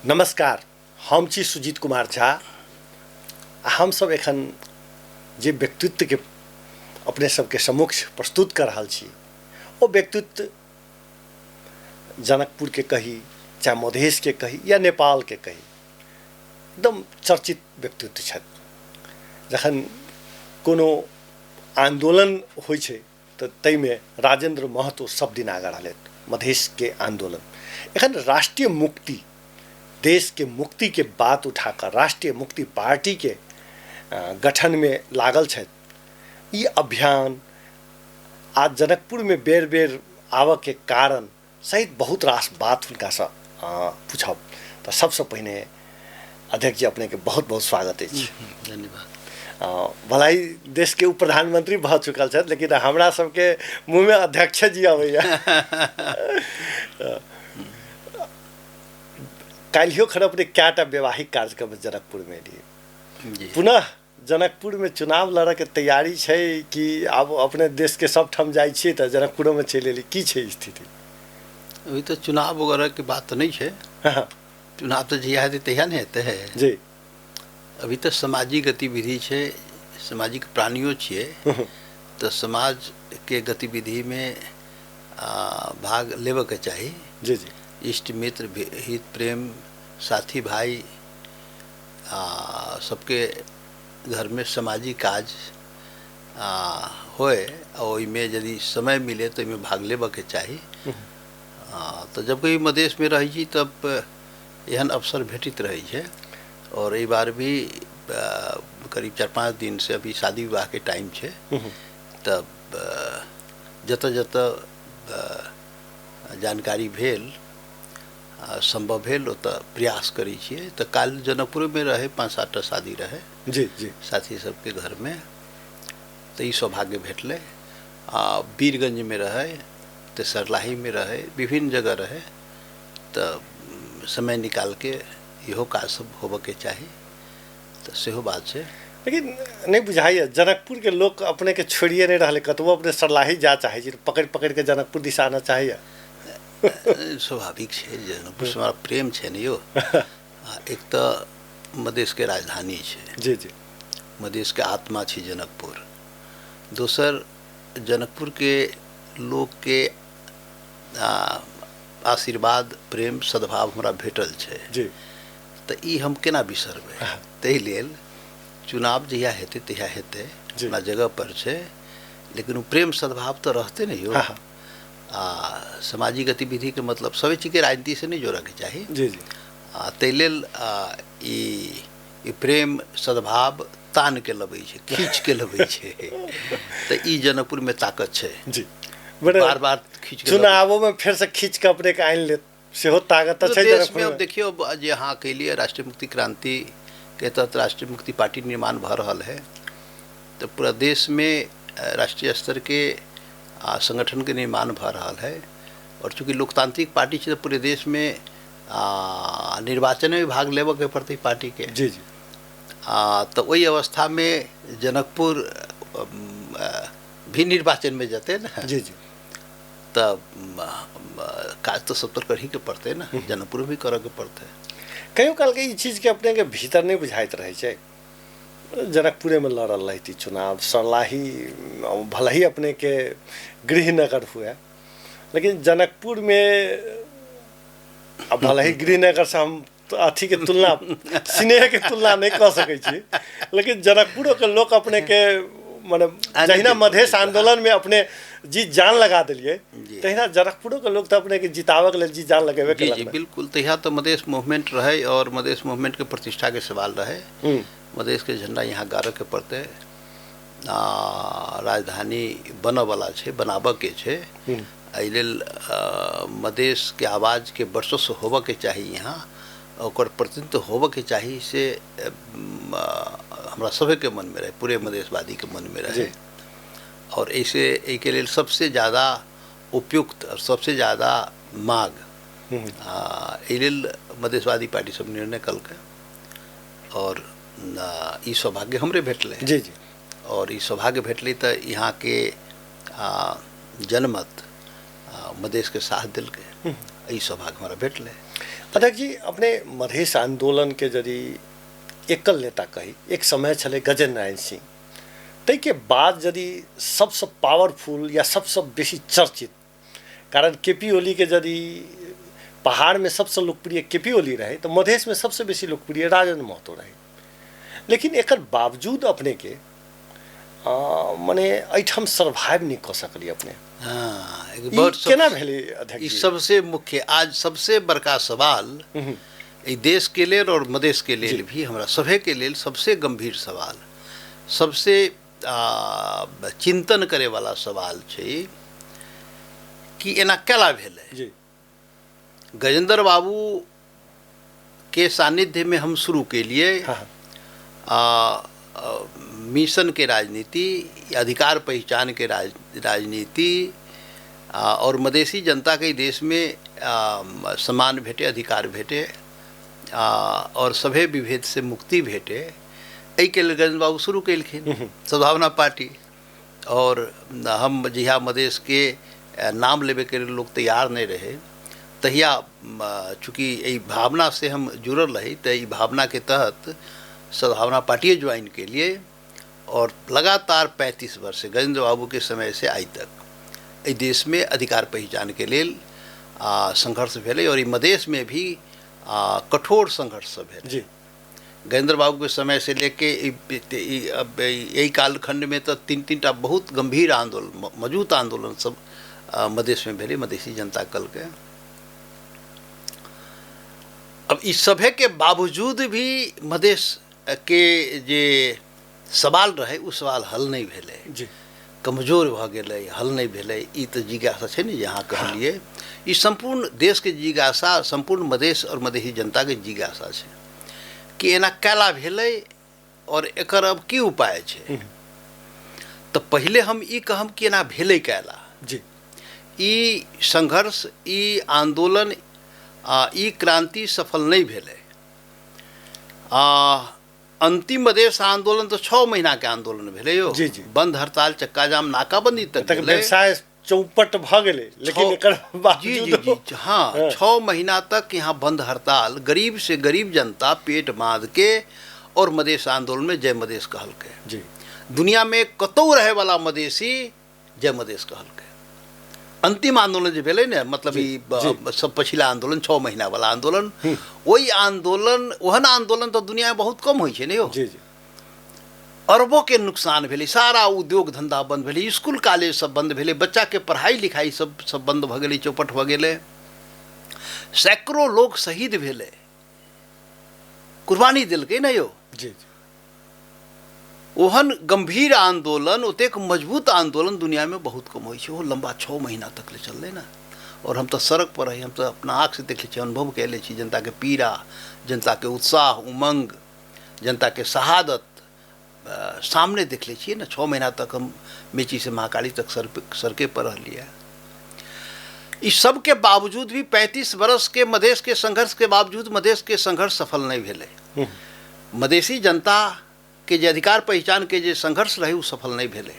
नमस्कार, हम छी सुजीत कुमार झा आ हमसभ एखन जे व्यक्तित्वके अपने सबके समक्ष प्रस्तुत कऽ रहल छी ओ व्यक्तित्व जनकपुरके कही चाहे मधेशके कही या नेपालके कही, एकदम चर्चित व्यक्तित्व छथि। जखन कोनो आन्दोलन होइ छै तऽ ताहिमे राजेन्द्र महतो सब दिन आगाँ रहलथि। मधेशके आन्दोलन एखन राष्ट्रीय मुक्ति, देशके मुक्तिके बात उठाकऽ राष्ट्रीय मुक्ति पार्टीके गठनमे लागल छथि। ई अभियान आ जनकपुरमे बेर बेर आबऽके कारण सहित बहुत रास बात हुनकासँ पूछब। तऽ सबसँ पहिने अध्यक्ष जी, अपनेके बहुत बहुत स्वागत अछि। धन्यवाद। भलाई देशके उप प्रधानमंत्री भऽ चुकल छथि, लेकिन हमरा सबके मुँहमे अध्यक्ष जी अबैया। काल्हियो खन अपने कएटा वैवाहिक कार्यक्रम जनकपुरमे एलियै, पुनः जनकपुरमे चुनाव लड़ऽके तैयारी छै कि आब अपने देशके सब ठाम जाइ छियै तऽ जनकपुरोमे चलि एली, की छै स्थिति? अभी तऽ चुनाव वगैरहके बात तऽ नहि छै। चुनाव तऽ जहिया हेतै तहिया ने हेतै जी। अभी तऽ सामाजिक गतिविधि छै, सामाजिक प्राणियो छियै तऽ समाजके गतिविधिमे भाग लेबऽके चाही। जी जी। इष्ट मित्र हित प्रेम साथी भाई सबके घरमे सामाजिक काज होय आ ओहिमे यदि समय मिले तऽ ओहिमे भाग लेबऽके चाही। तऽ जब कभी मधेशमे रहै छी तब एहन अवसर भेटैत रहै छै और एहि बार भी करीब 4-5 दिन से अभी शादी विवाहके टाइम छै, तब जतऽ जतऽ जानकारी भेल सम्भव भेल ओतऽ प्रयास करै छियै। तऽ काल्हि जनकपुरमे रहै 5-7 टा शादी रहै जी जी साथी सबके घरमे, तऽ ई सौभाग्य भेटलै। आ वीरगंजमे रहै, तऽ सरलाहीमे रहै, विभिन्न जगह रहै, तऽ समय निकालके इहो काज सब होबऽके चाही, तऽ सेहो बात छै। लेकिन नहि बुझाइए जनकपुरके लोक अपनेके छोड़िए नहि रहलै, कतबो अपने सरलाही जा चाहै छी पकड़ि पकड़िके जनकपुर दिस आना चाहैए। स्वाभाविक छै, जनकपुरसँ हमरा प्रेम छै ने यौ। एक तऽ मधेशके राजधानी छै जी जी, मधेशके आत्मा छै जनकपुर। दोसर जनकपुरके लोकके आशीर्वाद प्रेम सद्भाव हमरा भेटल छै जी, तऽ ई हम केना बिसरबै। ताहि लेल चुनाव जहिया हेतै तहिया हेतै, अपना जगह पर छै, लेकिन ओ प्रेम सद्भाव तऽ रहतै ने यौ। आ सामाजिक गतिविधिके मतलब सभ चीजके राजनीतिसँ नहि जोड़ऽके चाही जी जी। आ ताहि लेल ई प्रेम सद्भाव तान के लबै छै, खींच के लबै छै, तऽ ई जनकपुरमे ताकत छै जी। बार बार खींच के चुनावों में फिर से खींच के अपने के आनि लेत, सेहो ताकत तऽ छै देशमे। अब देखियौ जे अहाँ कहिलियै राष्ट्रीय मुक्ति क्रांति के तहत राष्ट्रीय मुक्ति पार्टी निर्माण भऽ रहल है, तऽ पूरा देशमे राष्ट्रीय स्तर के संगठन के निर्माण भऽ रहल है। और चूँकि लोकतांत्रिक पार्टी छै तऽ पूरे देशमे निर्वाचनमे भाग लेबऽके पड़तै पार्टीके जी जी। तऽ ओहि अवस्थामे जनकपुर भी निर्वाचनमे जेतै ने जी जी, तऽ काज तऽ सब तऽ करहीके पड़तै ने, जनकपुर भी करऽके पड़तै। कहियो कालके ई चीजके अपनेके भीतर नहि बुझाइत रहै छै जनकपुरेमे लड़ल रहिती चुनाव, सरलाही भले ही अपनेके गृहनगर हुए, लेकिन जनकपुरमे भले ही गृहनगरसँ हम अथीके तुलना स्नेहके तुलना नहि कऽ सकै छी, लेकिन जनकपुरोके लोक अपनेके मने जहिना मधेश आन्दोलनमे अपने जी जान लगा देलियै तहिना जनकपुरोके लोक तऽ अपनेके जिताबऽके लेल जी जान लगेबे केलक। जी बिल्कुल, तहिया तऽ मधेश मूवमेंट रहै और मधेश मूवमेंटके प्रतिष्ठाके सवाल रहै। मधेशके झंडा यहाँ गाड़ऽके पड़तै, राजधानी बनऽवला छै, बनाबऽके छै, एहि लेल मधेशके आवाजके वर्चस्व होबऽके चाही, यहाँ ओकर प्रतिनिधित्व होबऽके चाही, से हमरा सभके मनमे रहै, पूरे मधेशवादीके मनमे रहै। और ऐसे एहिके लेल सबसे ज़्यादा उपयुक्त और सबसे ज़्यादा माग एहि लेल मधेशवादी पार्टी सब निर्णय कलकै और ई सौभाग्य हमरे भेटलै जी जी। और ई सौभाग्य भेटलै तऽ यहाँके जनमत मधेशके साथ देलकै, ई सौभाग्य हमरा भेटलै। अध्यक्ष जी, अपने मधेश आंदोलन के यदि एकल नेता कही, एक समय छलै गजेन्द्र नारायण सिंह, ताहिके बाद यदि सबसँ पावरफुल या सबसँ बेसी चर्चित, कारण केपी ओली के यदि पहाड़मे सबसँ लोकप्रिय केपी ओली रहे तो मधेशमे सबसँ बेसी लोकप्रिय राजन महतो रहे, लेकिन एकर बावजूद अपने के मने एहिठाम सर्वाइव नहीं कऽ सकलियै अपने। हाँ, ई केना भेलै अध्यक्ष ई जी? सबसे मुख्य आज सबसे बड़का सवाल ई देश के लेल और मधेश के लेल भी, हमरा सभे के लेल सबसे गंभीर सवाल, सबसे चिंतन करे वाला सवाल छै कि एना केला भेलै। जी। गजेंद्र बाबू के सानिध्य में हम शुरू के लिए मिशन के राजनीति, अधिकार पहचान के राजनीति और मधेसी जनता के देश में सम्मान भेटे, अधिकार भेटे और सभे विभेद से मुक्ति भेटे, एहि के लेल गजेंद्र बाबू शुरू केलखिन सद्भावना पार्टी। और हम जहिया मधेश के नाम लेवे के लेल लोग तैयार नहीं रहे तहिया चूँकि एहि भावना से हम जुड़ल रही तो ई भावना के तहत सद्भावना पार्टी ज्वाइन के लिए और लगातार 35 वर्ष गजेंद्र बाबू के समय से आई तक एहि देश में अधिकार पहचान के लेल संघर्ष भेलै और ई मधेश में भी कठोर संघर्ष सब भेलै। जी। गजेंद्र बाबू के समय से लेके अब यही कालखंड में तो तीन तीन टा बहुत गंभीर आंदोलन, मजबूत आंदोलन सब मधेश में भेलै, मधेसी जनता कल के। अब इस सभे के बावजूद भी मधेश के जे सवाल रहे उ सवाल हल नहीं भेलै। जी। कमजोर भऽ गेलै, हल नहीं भेलै। ई तऽ जिज्ञासा छै ने जे अहाँ कहलियै, ई सम्पूर्ण देशके जिज्ञासा, सम्पूर्ण मधेश और मधेसी जनताके जिज्ञासा छै कि एना कैला भेलै और एकर अब की उपाय छै। तऽ पहिले हम ई कहब कि एना भेलै कैला। जी। ई संघर्ष, ई आंदोलन, ई क्रांति सफल नहीं भेलै। अंतिम मधेश आंदोलन तो 6 महीना के आंदोलन भेलै यो। जी, जी। बंद हड़ताल, चक्का जाम, नाकाबंदी तक तक भेलै। व्यवसाय चौपट भ गेलै, लेकिन एकर जी जी बावजूद जी, हाँ, 6 महीना तक यहाँ बंद हड़ताल, गरीब से गरीब जनता पेट बांध के और मधेश आंदोलन में जय मधेश कहलकै। जी। दुनिया में कतौ रहे वाला मधेसी जय मधेश कहलकै। अंतिम आंदोलन जे भेलै ने, मतलब जी, ई जी। सब पछिला आंदोलन 6 महीना वाला आंदोलन, ओहि आंदोलन, ओहन आंदोलन तो दुनिया में बहुत कम होइ छै ने यो। जी, जी। अरबों के नुकसान भेलै, सारा उद्योग धंधा बंद भेलै, स्कूल कॉलेज सब बंद भेलै, बच्चा के पढ़ाई लिखाई सब बंद भऽ गेलै, चौपट भऽ गेलै, सैकड़ों लोग शहीद भेलै, कुर्बानी देलकै ने यो। जी, जी। ओहन गंभीर आंदोलन, ओतेक मजबूत आंदोलन दुनिया में बहुत कम होइ छै। ओ लंबा 6 महीना तक ले चललै ने। और हम तो सड़क पर रही, हम तो अपना आँख से देख लै छी, अनुभव कए लै छी जनता के पीड़ा, जनता के उत्साह, उमंग, जनता के शहादत सामने देख लै छियै ने। 6 महीना तक हम मेची से महाकाली तक सड़के पर रहलियै। इस सब के बावजूद भी 35 वर्ष के मधेश के संघर्ष के बावजूद मधेश के संघर्ष सफल नहीं भेलै। मधेसी जनता के जे अधिकार पहचान के जे संघर्ष रहे उ सफल नहीं भेलै।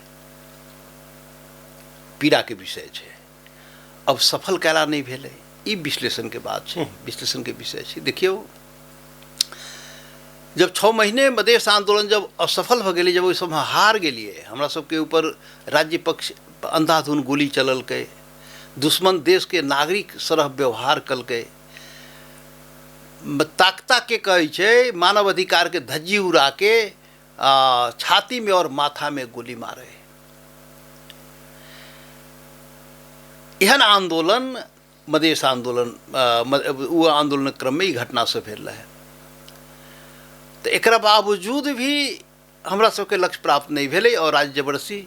पीड़ा के विषय छै। अब सफल कैला नहीं भेलै, ई विश्लेषण के बात छै, विश्लेषण के विषय छै। देखियौ, जब 6 महीने मधेश आंदोलन जब असफल भऽ गेलै, जब ओहि सबमे हार गेलियै, हमरा सबके ऊपर राज्य पक्ष अंधाधुन गोली चललकै, दुश्मन देश के नागरिक सरह व्यवहार कलकै, ताकता के कहै छै मानव अधिकार के धज्जी उड़ा के छाती में और माथा में गोली मारे। एहन आंदोलन मधेश आंदोलन, ओ आंदोलन क्रम में ई घटना सब भेल रहे। तो एकरा बावजूद भी हमरा सबके लक्ष्य प्राप्त नहीं भेलै और राज्य जबरदस्ती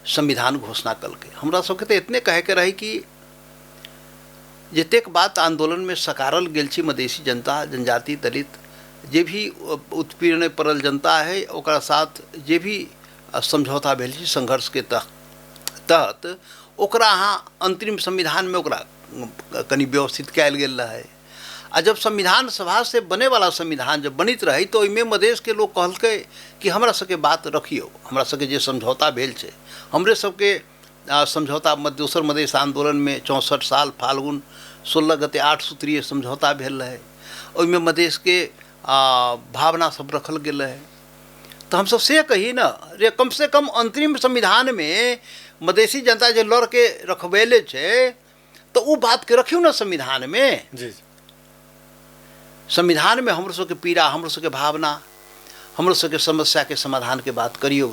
संविधान घोषणा कलकै। हमरा सबके तो इतने कहे के रही कि जतेक बात आंदोलन में सकारल गेल छी, मधेसी जनता, जनजाति, दलित जे भी उत्पीड़न पड़ल जनता है, ओकरा साथ जे भी समझौता भेल छै संघर्ष के तहत, ओकरा अहाँ अंतरिम संविधान में ओकरा कनि व्यवस्थित कयल गेल रहै। आ जब संविधान सभा से बने वाला संविधान जब बनित रहे तो ओहिमे मधेश के लोग कहलकै कि हमरा सबके बात रखियौ, हमरा सबके जे समझौता भेल छै, हमरे सबके समझौता दोसर मधेश आंदोलन में 64 साल फाल्गुन 16 गते 8 सूत्रीय समझौता भेल रहे। ओहिमे मधेशके भावना सब रखल गेल रहै। तऽ हमसब से कही ने रे, कम से कम अंतरिम संविधानमे मधेशी जनता जे लड़के रखबेले छै तऽ ओ बातके रखियौ ने संविधानमे। जी। संविधानमे हमरो सबके पीड़ा, हमरो सबके भावना, हमरो सबके समस्याके समाधानके बात करियौ।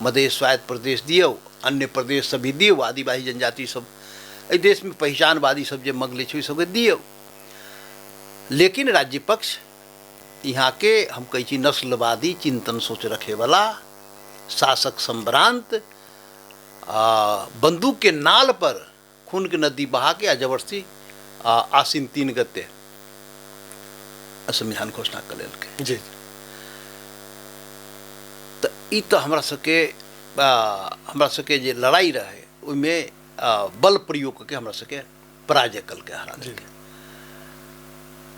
मधेश स्वायत्त प्रदेश दियौ, अन्य प्रदेश सब भी दियौ, आदिवासी जनजाति सब एहि देशमे पहिचानवादी सब जे मगले छै ओहि सबके दियौ। लेकिन राज्य पक्ष यहाँ के हम कहै छी नस्लवादी चिंतन सोच रखेवला शासक संभ्रांत बंदूक के नाल पर खून के नदी बहा के आ जबरदस्ती आसिन 3 गते संविधान घोषणा कर लेलकै। जी। तऽ ई तऽ हमरा सबके जे लड़ाई रहे ओहिमे बल प्रयोग करके हमरा सबके पराजय कलकै, हरा देलकै।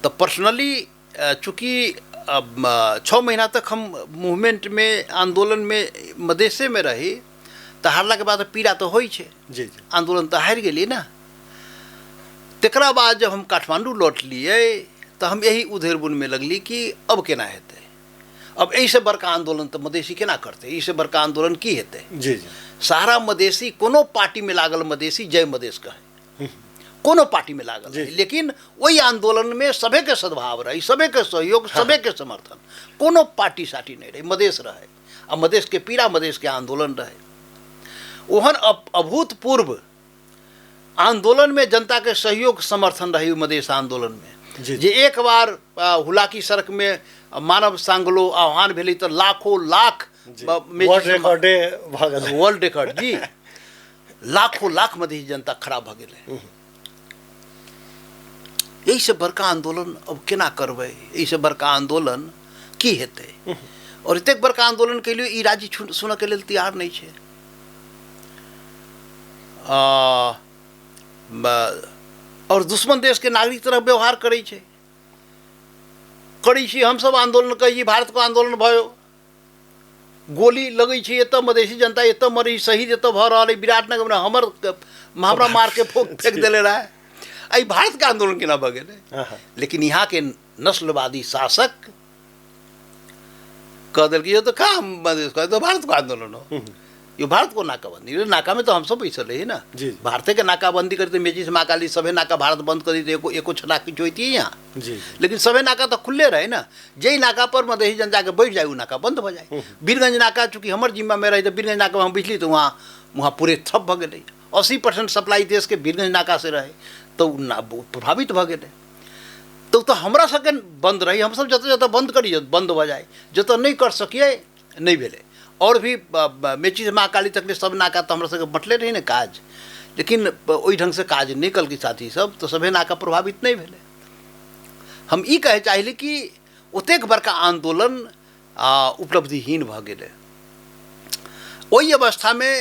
तऽ पर्सनली चूँकि 6 महीना तक हम मूवमेंट में आंदोलन में मधेशे में रही, तऽ हारलाके बाद पीड़ा तऽ होइ छै। जी। आंदोलन तऽ हारि गेलियै ने। तकरा बाद जब हम काठमांडू लौटलियै तऽ हम यही उधेड़ बुनमे लगली कि अब केना हेतै, अब एहिसँ बड़का आंदोलन तऽ मधेशी केना करतै, एहिसँ बड़का आंदोलन की हेतै। जी। जी। सारा मधेशी कोनो पार्टीमे लागल मधेशी जय मधेश कहै, कोनो पार्टीमे लागल, लेकिन ओहि आंदोलनमे सभेके सद्भाव रहै, सभेके सहयोग, सभेके समर्थन, कोनो पार्टी साटी नहि रहै, मधेश रहै आ मधेशके पीड़ा, मधेशके आंदोलन रहै। ओहन अभूतपूर्व आंदोलनमे जनताके सहयोग समर्थन रहै मधेश आंदोलनमे, जे एक बार हुलाकी सड़कमे मानव सांगलो आह्वान भेलै तऽ लाखों लाख वर्ल्ड रिकॉर्ड, जी, लाखों लाख मधेशी जनता खड़ा भऽ गेलै। एहिसँ बड़का आंदोलन अब केना करबै, एहिसँ बड़का आंदोलन की हेतै। और एतेक बड़का आंदोलन के लिए ई राज्य सुनऽके लेल तैयार नहि छै। और दुश्मन देश के नागरिक तरह व्यवहार करै छै, करै छी हमसब आंदोलन कहै छी, भारतको आंदोलन भयो, गोली लगै छै एतऽ, मधेशी जनता एतऽ मरै, शहीद एतऽ भऽ रहल है विराटनगरमे, हमर हमरा मार के फेंक देले रहै, एहि भारतके आंदोलन केना भऽ गेलै। लेकिन यहाँ के नस्लवादी शासक कह देलकै यो तऽ कहाँ मधेश तो भारत को आंदोलन हो, यो भारत को नाकाबंदी, यो नाका में तो हम सब बैसल रही ना, भारते के नाकाबंदी करते मेजी से महाकाली सभे नाका भारत बंद कर दी, एको एको छना किछु होती है यहाँ। लेकिन सभे नाका तो खुले रहे ना, जही नाका पर मधेशी जनता के बैठ जाए वो नाका बंद हो जाए। बीरगंज नाका चूँकि हमर जिम्मा में रही तो बीरगंज नाका में हम बैठली तो वहाँ वहाँ पूरे ठप भऽ गेलै। 80% सप्लाई देश के बीरगंज नाका से रहे तो प्रभावित भऽ गेलै। तो हमरा सबके बंद रही, हमसब जतऽ जतऽ बंद करियै बंद भऽ जाए, जतऽ नहि कर सकियै नहि भेलै। और भी मेची से महाकाली तक सब नाका तो हमरा सबके बँटले रही ने काज, लेकिन ओहि ढङ्गसँ काज नहि कलकै साथी सब, तऽ सभे नाका प्रभावित नहि भेलै। हम ई कहै चाहली कि ओतेक बड़का आंदोलन उपलब्धिहीन भऽ गेलै। ओहि अवस्थामे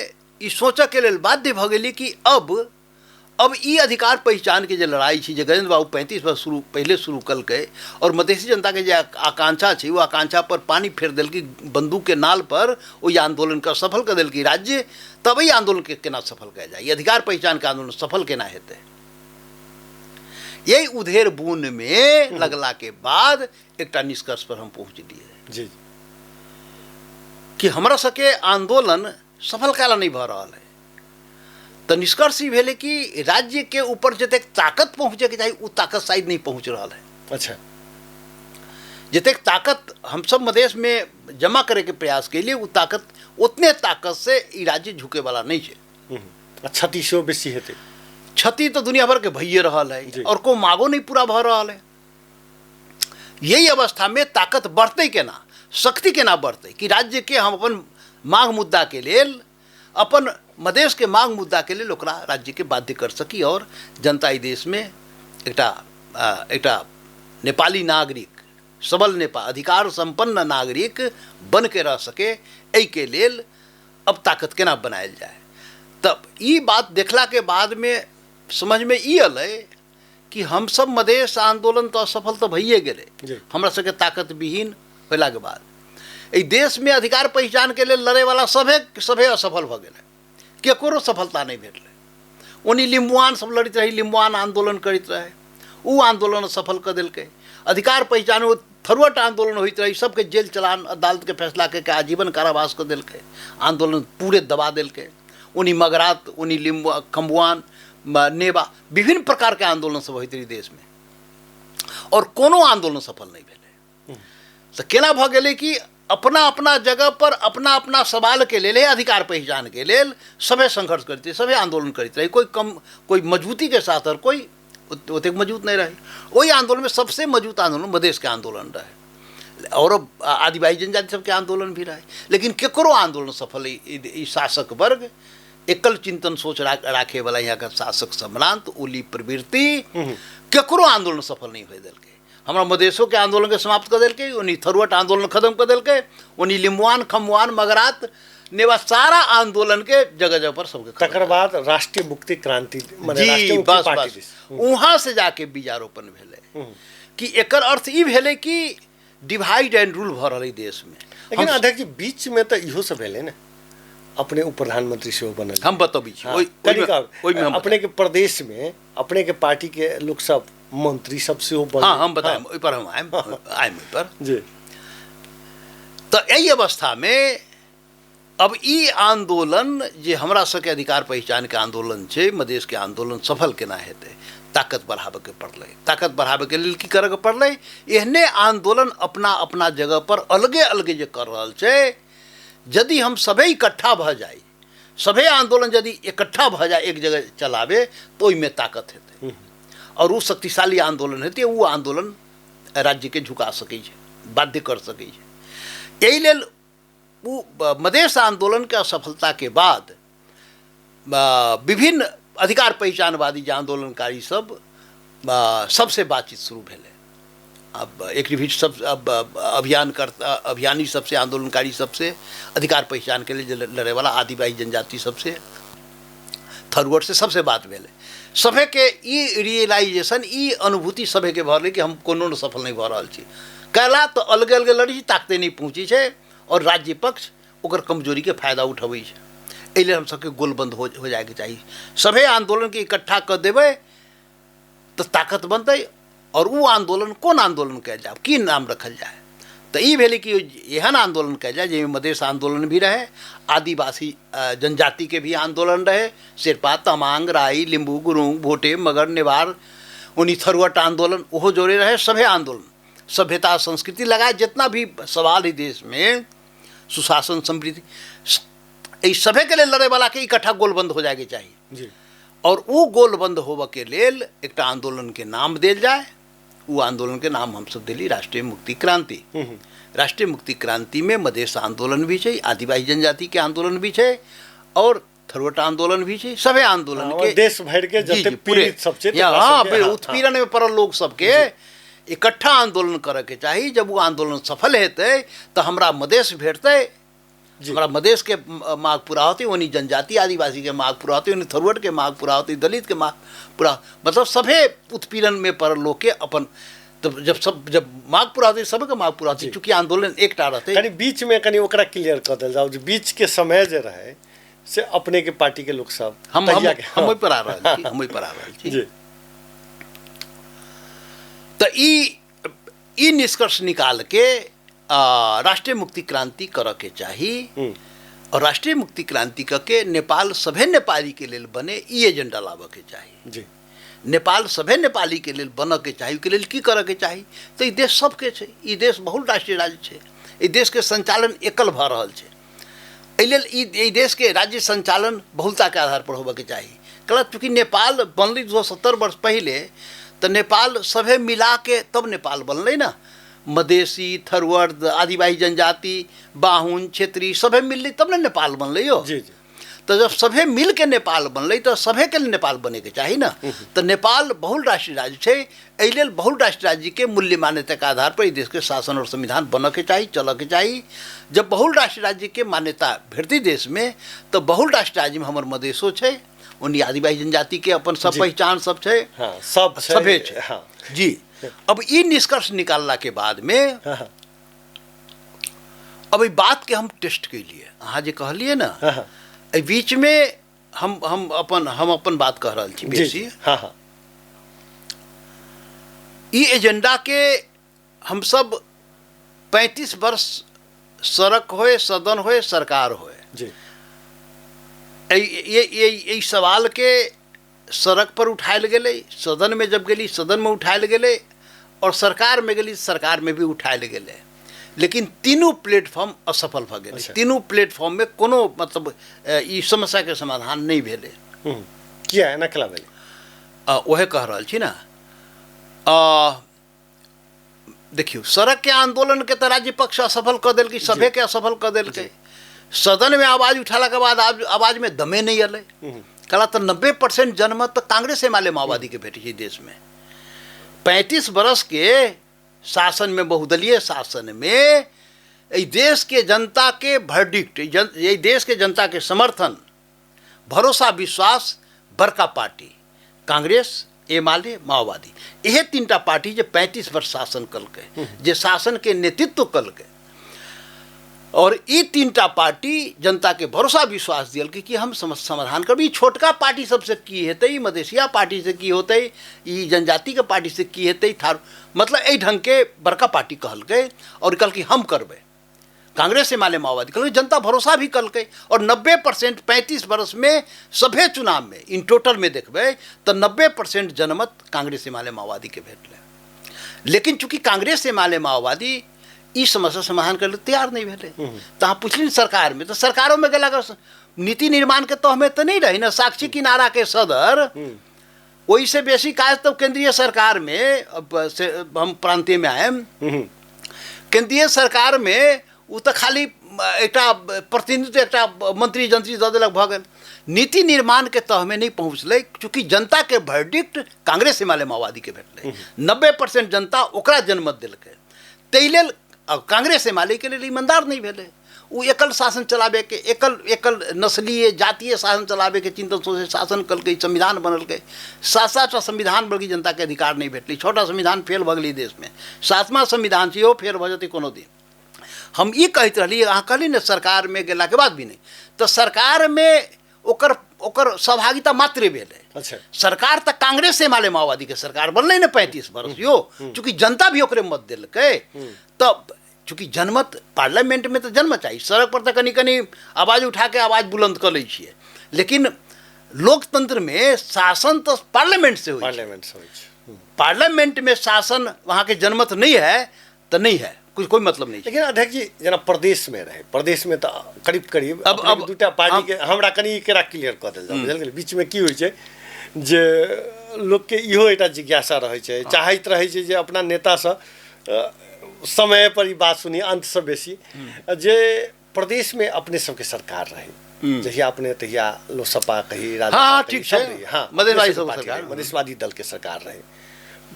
ई सोचऽके लेल बाध्य भऽ गेली कि अब ई अधिकार पहिचान के जे लड़ाई छै, जे गजेंद्र बाबू 35 वर्ष पहले शुरू कलकै और मधेशी जनता के जे आकांक्षा छै, वो आकांक्षा पर पानी फेर देलकै, बंदूक के नाल पर ओहि आंदोलन के सफल कर देलकै राज्य। तब एहि आंदोलन के केना सफल कयल जाय, अधिकार पहिचान के आंदोलन सफल केना हेतै। यही उधेड़ बुन में लगला के बाद एकटा निष्कर्ष पर हम पहुँचलियै। जी। कि हमरा सबके आंदोलन सफल काला नहीं भऽ रहल है। तो निष्कर्ष ई भेलै कि राज्य के ऊपर जतेक ताकत पहुँचेके चाही ओ ताकत शायद नहीं पहुँच रहा है। अच्छा। जतेक ताकत हम सब मधेश में जमा करे के प्रयास के लिए वो ताकत उतने ताकत से ई राज्य झुके वाला नहीं है। क्षति सेहो बेसी हेतै, क्षति तो दुनिया भर के भइए रहा है और को मांगो नहीं पूरा भऽ रहा है। यही अवस्था में ताकत बढ़तै केना, शक्ति केना बढ़तै कि राज्य के हम अपन मांग मुद्दा के लेल, अपन मधेश के मांग मुद्दा के लेल ओकरा राज्य के बाध्य कर सकी और जनता एहि देश में एकटा एकटा नेपाली नागरिक, सबल नेपाल अधिकार संपन्न नागरिक बन के रह सके, एहिके लेल अब ताकत केना बनायल जाय। तब ई बात देखला के बाद में समझ में ई अलै कि हम सब मधेश आंदोलन तो असफल तो भइए गेलै, हमरा सबके ताकत विहीन होला के बाद एहि देश में अधिकार पहिचान के लेल लड़े वाला सभे सभे असफल भऽ गेलै, केकरो सफलता नहीं भेटलै। ओनी लिम्बुआन सब लड़ैत रही, लिम्बुआन आंदोलन करैत रहे, ओ आंदोलन सफल कऽ देलकै। अधिकार पहिचान ओ थरुअट आंदोलन होइत रहे, सबके जेल चलान अदालत के फैसला के आजीवन कारावास कर देलकै, आंदोलन पूरे दबा देलकै। उन्हीं मगरात, उन्हीं लिम्बुआ, खम्बुआन, नेवा, विभिन्न प्रकार के आंदोलन सब होइत रहे देश में और कोनो आंदोलन सफल नहीं भेलै। तऽ केना भऽ गेलै कि अपना अपना जगह पर अपना अपना सवाल के लेल, अधिकार पहिचान के लेल सभे संघर्ष करैत रहे, सभे आंदोलन करैत रहे, कोई कम कोई मजबूती के साथ और कोई ओतेक मजबूत नहीं रहे। ओहि आंदोलन में सबसे मजबूत आंदोलन मधेश के आंदोलन रहे और आदिवासी जनजाति सबके आंदोलन भी रहे, लेकिन केकरो आंदोलन सफल ई शासक वर्ग एकल चिंतन सोच राखे वाला यहाँ के शासक सम्रांत ओली प्रवृत्ति केकरो आंदोलन सफल नहीं हो देलकै। हमरा मधेशो के आंदोलन के समाप्त कर देलकै, ओनी थरुअट आंदोलन खत्म कर देलकै, ओनी लिम्बुआन, खम्बुआन, मगरात, नेवा सारा आंदोलन के जगह जगह पर सबके खत्म। तकर बाद राष्ट्रीय मुक्ति क्रांति माने जी, राष्ट्रीय मुक्ति बस, पार्टी बस। दिस। वहाँ से जाके बीजारोपण भेलै कि एकर अर्थ ई भेलै कि डिवाइड एंड रूल भऽ रहलै देश में। लेकिन अध्यक्ष जी बीच में तऽ इहो सब भेलै ने, अपने उप प्रधानमंत्री सेहो बनल। हम बतबै छी, हाँ, ओहिमे कनिक ओहिमे हम अपने के प्रदेश में अपने के पार्टी के लोग सब मंत्री सब सेहो बनल। हाँ, हम बताएम, ओहि पर हम आएम, आएम ओहि पर। जी। तऽ एहि अवस्था में अब ई आंदोलन जे हमरा सबके अधिकार पहिचान के आंदोलन छै, मधेश के आंदोलन सफल केना हेतै, ताकत बढ़ाबैके पड़लै। ताकत बढ़ाबैके लेल की करैके पड़लै, एहने आंदोलन अपना अपना जगह पर अलगे अलगे जे कर रहल छै, यदि हम सभे इकट्ठा भऽ जाइ, सभे आंदोलन यदि इकट्ठा भऽ जाय एक जगह चलाबे, तो ओहिमे ताकत हेतै और ओ शक्तिशाली आंदोलन हेतै, ओ आंदोलन राज्यके झुका सकै छै, बाध्य कर सकै छै। एहि लेल ओ मधेश आंदोलन के असफलता के बाद विभिन्न अधिकार पहिचानवादी जे आंदोलनकारी सब सबसे बातचीत शुरू भेलै। अब एक भी सब अब अभियान करता अभियानी सबसे, आंदोलनकारी सबसे, अधिकार पहिचान के लिए लड़े वाला आदिवासी जनजाति सबसे, थरुअट से सबसे बात भेलै। सभे के ई रियलाइजेशन, ई अनुभूति सभे के भऽ कि हम कोनो न सफल नहीं भऽ रहल छी, कैला तऽ अलगे अलगे लड़ी छी, ताकते नहीं पहुँची छै और राज्य पक्ष ओकर कमजोरी के फायदा उठबै छै। एहि लेल हम सबके गोलबंद हो जायके चाही, सभे आंदोलन के इकट्ठा कऽ देबै तऽ ताकत बनतै और ओ आंदोलन कोन आंदोलन कयल जाय, की नाम रखल जाय, तऽ ई भेलै कि एहन आंदोलन कयल जाय जाहिमे मधेश आंदोलन भी रहे, आदिवासी जनजाति के भी आंदोलन रहे, शेरपा, तमांग, राई, लिम्बू, गुरुंग, भोटे, मगर, नेवार, उन्हीं थरुअट आंदोलन ओहो जोड़े रहे। सभे आंदोलन सभ्यता संस्कृति लगाए जितना भी सवाल है देश में, सुशासन, समृद्धि, एहि सभे के लेल लड़े वाला के इकट्ठा गोलबंद हो जायके चाही जी। और वो गोलबंद होबऽ के लेल एकटा आंदोलन के नाम देल जाय, वो आंदोलन के नाम हम सब देली राष्ट्रीय मुक्ति क्रांति। राष्ट्रीय मुक्ति क्रांति में मधेश आंदोलन भी छै, आदिवासी जनजाति के आंदोलन भी छै और थरुअट आंदोलन भी छै, सभे आंदोलन के देश भरि के जी, जते जी, पूरे। पीड़ित सब छै, या, तकरा हाँ, सबके, हाँ, उत्पीड़न में पड़ल लोग सबके इकट्ठा आंदोलन करऽ के चाही। जब वो आंदोलन सफल हेतै तऽ हमरा मधेश भेटतै, हमरा मधेश के मांग पूरा होतै, ओनी जनजाति आदिवासी के मांग पूरा होतै, ओनी थरुअट के मांग पूरा होतै, दलित के मांग पूरा, मतलब सभे उत्पीड़न में पड़ल लोग के अपन, तब जब सब जब मांग पूरा होतै, सबके मांग पूरा होतै, चूँकि आंदोलन एकटा रहतै। कनि बीच में कनि ओकरा क्लियर कऽ देल जाउ जे बीच के समय जे रहे से अपने के पार्टी के लोग सब तहिया के, हम ओहि पर आ रहल छी, हम ओहि पर आ रहल छी। जी। तऽ ई निष्कर्ष निकाल के राष्ट्रीय मुक्ति क्रांति करऽ के चाही और राष्ट्रीय मुक्ति क्रांति कऽ के नेपाल सभे नेपाली के लेल बने, ई एजेंडा लाबऽ के चाही। जी। नेपाल सभे नेपाली के लेल बनऽ के चाही, ओहिके लेल की करऽ के चाही, तऽ ई देश सबके छै, ई देश बहुल राष्ट्रीय राज्य छै, ई देश के संचालन एकल भऽ रहल छै, एहि लेल ई देश के राज्य संचालन बहुलता के आधार पर होबऽ के चाही। कला चूँकि नेपाल बनलै 270 वर्ष पहिले, तऽ नेपाल सभे मिला के तब नेपाल बनलै ने, मधेशी, थरुअर, आदिवासी जनजाति, बाहुन, क्षेत्री सभे मिललै तब ने नेपाल बनलै यौ। जी, जी। तऽ जब सभे मिल के नेपाल बनलै तऽ सभे के लिए नेपाल बने के चाही ने। तऽ नेपाल बहुल राष्ट्रीय राज्य छै, एहि लेल बहुल राष्ट्रीय राज्य के मूल्य मान्यता के आधार पर देश के शासन और संविधान बनऽ के चाही, चलऽ के चाही। जब बहुल राष्ट्रीय राज्य के मान्यता भेटतै देश में, तऽ बहुल राष्ट्रीय राज्य में हमर मधेशो छै, ओनी आदिवासी जनजाति के अपन सब पहिचान सब छै, हाँ, सब छै, सभे छै। हाँ। जी। अब ई निष्कर्ष निकालला के बाद में, हाँ, अब ई बात के हम टेस्ट कैलिए, अहाँ जे कहलिए ना, हाँ, हाँ। एहि बीच में हम अपन बात कह रहल छी जी, बेसी। जी, हाँ, हाँ। ई एजेंडा के हम सब 35 वर्ष सड़क होए, सदन होए, सरकार होए जी, एहि सवाल के सड़क पर उठायल गेलै, सदन में जब गेली सदन में उठायल गेलै, और सरकार में गेली सरकार में भी उठायल गेलै, लेकिन तीनू प्लेटफॉर्म असफल भऽ गेलै। तीनू प्लेटफॉर्म में कोनो मतलब ई समस्या के समाधान नहीं भेलै। किया एना केला भेलै? ओहे कह रहल छी ना। देखियौ, सड़क के आंदोलन के तऽ राज्य पक्ष असफल कऽ देलकै, सभे के असफल कऽ देलकै। सदन में आवाज उठाला के बाद आवाज में दमे नहीं अलै। कहला तऽ 90% जनमत तऽ कांग्रेस एमाले माओवादी के भेटै छै देश में। 35 बरस के शासन में, बहुदलीय शासन में, एहि देश के जनता के वर्डिक्ट, एहि देश के जनता के समर्थन, भरोसा, विश्वास, बड़का पार्टी कांग्रेस एमाले माओवादी, इहे तीनटा पार्टी जे 35 वर्ष शासन कलकै, जे शासन के नेतृत्व कलकै, और ई तीनटा पार्टी जनता के भरोसा विश्वास दियलकै कि हम समाधान करबै। ई छोटका पार्टी सबसे की हेतै, ई मधेसिया पार्टी से की होतै, ई जनजाति के पार्टी से की हेतै, थार मतलब एहि ढंग के बड़का पार्टी कहलकै और कहलकै हम करबै। कांग्रेस एमाले माओवादी कहलकै, जनता भरोसा भी कलकै, और 90% 35 वर्ष में सभे चुनाव में इन टोटल में देखबै तऽ 90% जनमत कांग्रेस एमाले माओवादी के भेटलै। लेकिन चूँकि कांग्रेस एमाले माओवादी ई समस्या समाधान करै लेल तैयार नहीं भेलै, तऽ अहाँ पुछलिन सरकार में, तऽ सरकारों में गेला नीति निर्माण के तहमे तऽ नहीं रही ना, साक्षी किनारा के सदर, ओहि से बेसी काज तो केंद्रीय सरकार में, अब से हम प्रांतीय में आएम, केंद्रीय सरकार में ओ तऽ खाली एकटा प्रतिनिधित्व, एकटा मंत्री जंत्री दऽ देलक, भऽ गेल। नीति निर्माण के तह में नहीं पहुँचलै, चूँकि जनता के वर्डिक्ट कांग्रेस एमाले माओवादी के भेटलै, 90% जनता ओकरा जनमत देलकै, ताहि लेल कांग्रेस एमाले के लेल ईमानदार नहीं भेलै। ओ एकल शासन चलाबे के, एकल एकल नस्लीय जातीय शासन चलाबे के चिंतन सोचे शासन कलकै, संविधान बनलकै, 7-7टा संविधान बल्कि जनता के अधिकार नहीं भेटलै, 6टा संविधान फेल भऽ गेलै देश में, 7वां संविधान छै इहो फेल भऽ जेतै कोनो दिन। हम ई कहैत रहली, अहाँ कहली ने सरकार में गेला के बाद भी नहीं, तऽ सरकार में ओकर ओकर सहभागिता मात्र भेलै। अच्छा। सरकार तऽ कांग्रेस एमाले माओवादी के सरकार बनलै ने 35 वर्ष यो, चूँकि जनता भी ओकरे मत देलकै, तऽ चूँकि जनमत पार्लियामेंट में तऽ जनमत चाही, सड़क पर तऽ कनि कनि आवाज उठा के आवाज बुलंद कऽ लै छियै, लेकिन लोकतंत्र में शासन तऽ पार्लियामेंट से होइ छै। पार्लियामेंट से होइ छै। पार्लियामेंट में शासन वहाँ के जनमत नहीं है तऽ नहीं है, कुछ कोई मतलब नहीं। लेकिन अध्यक्ष जी जेना प्रदेश में रहे, प्रदेश में तऽ करीब करीब अब अपने अब दूटा पार्टी के हमरा कनि एकरा क्लियर कऽ देल जाउ, बुझल गेलै? बीच में की होइ छै जे लोक के इहो एकटा जिज्ञासा रहै छै, चाहैत रहै छै जे अपना नेतासँ समय पर ई बात सुनी अंत से बेसी, जे प्रदेश में अपने सबके सरकार रहे, जहिया अपने तहिया लोसपा कही, राजपा हाँ, कही, ठीक सब छै। रही, हाँ, मधेशवादी अपने सब सबके पार्टी सरकार। रहे, मधेशवादी दल के सरकार रहे,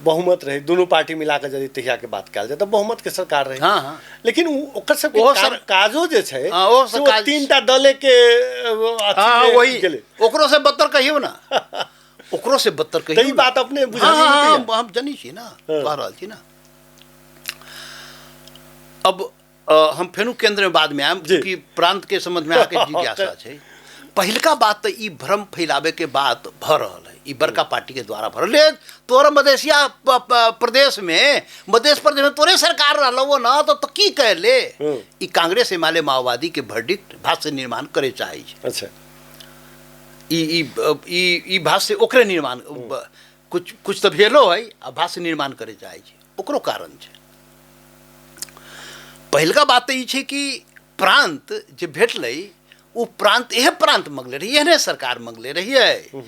बहुमत रहे, दोनों पार्टी मिला के यदि तहिया के बात कयल जाय तऽ बहुमत के सरकार रहे। हाँ, हाँ। लेकिन ओकर सबके ओहो काजो जे छै, हाँ, ओहो से ओ काज- तीनटा दले के अथी हाँ, मे वही। गेलै। ओकरो से बदतर कहियौ ना, ओकरो से बदतर कहियौ तऽ ई ना। बात अपने बुझलियै हाँ, हाँ, ने हाँ, हम जनै छी ना, कह रहल छी ना। अब हम फेनु केंद्र में बाद में आयब, जी। कि प्रांत के संबंध में अहाँके जिज्ञासा छै। पहिलका बात तऽ ई भ्रम फैलावे के बात भऽ रहल है, ई बड़का पार्टी के द्वारा भऽ रहल है। तोरा मधेसिया प्रदेश में, मधेश प्रदेश में तोरे सरकार रहलो ना, तो की कहले? ई कांग्रेस एमाले माओवादी के वर्डिक्ट भाष्य निर्माण करे चाहे छै। अच्छा। ई, ई, ई, ई भाष्य ओकरे निर्माण, कुछ, कुछ तऽ भेलो है, आ भाष्य निर्माण करे चाहे छै, ओकरो कारण छै। पहिलका बात तऽ ई छै कि प्रांत जे भेटलै ओ प्रांत इहे प्रांत मंगले रहियै, एहने सरकार मंगले रहियै,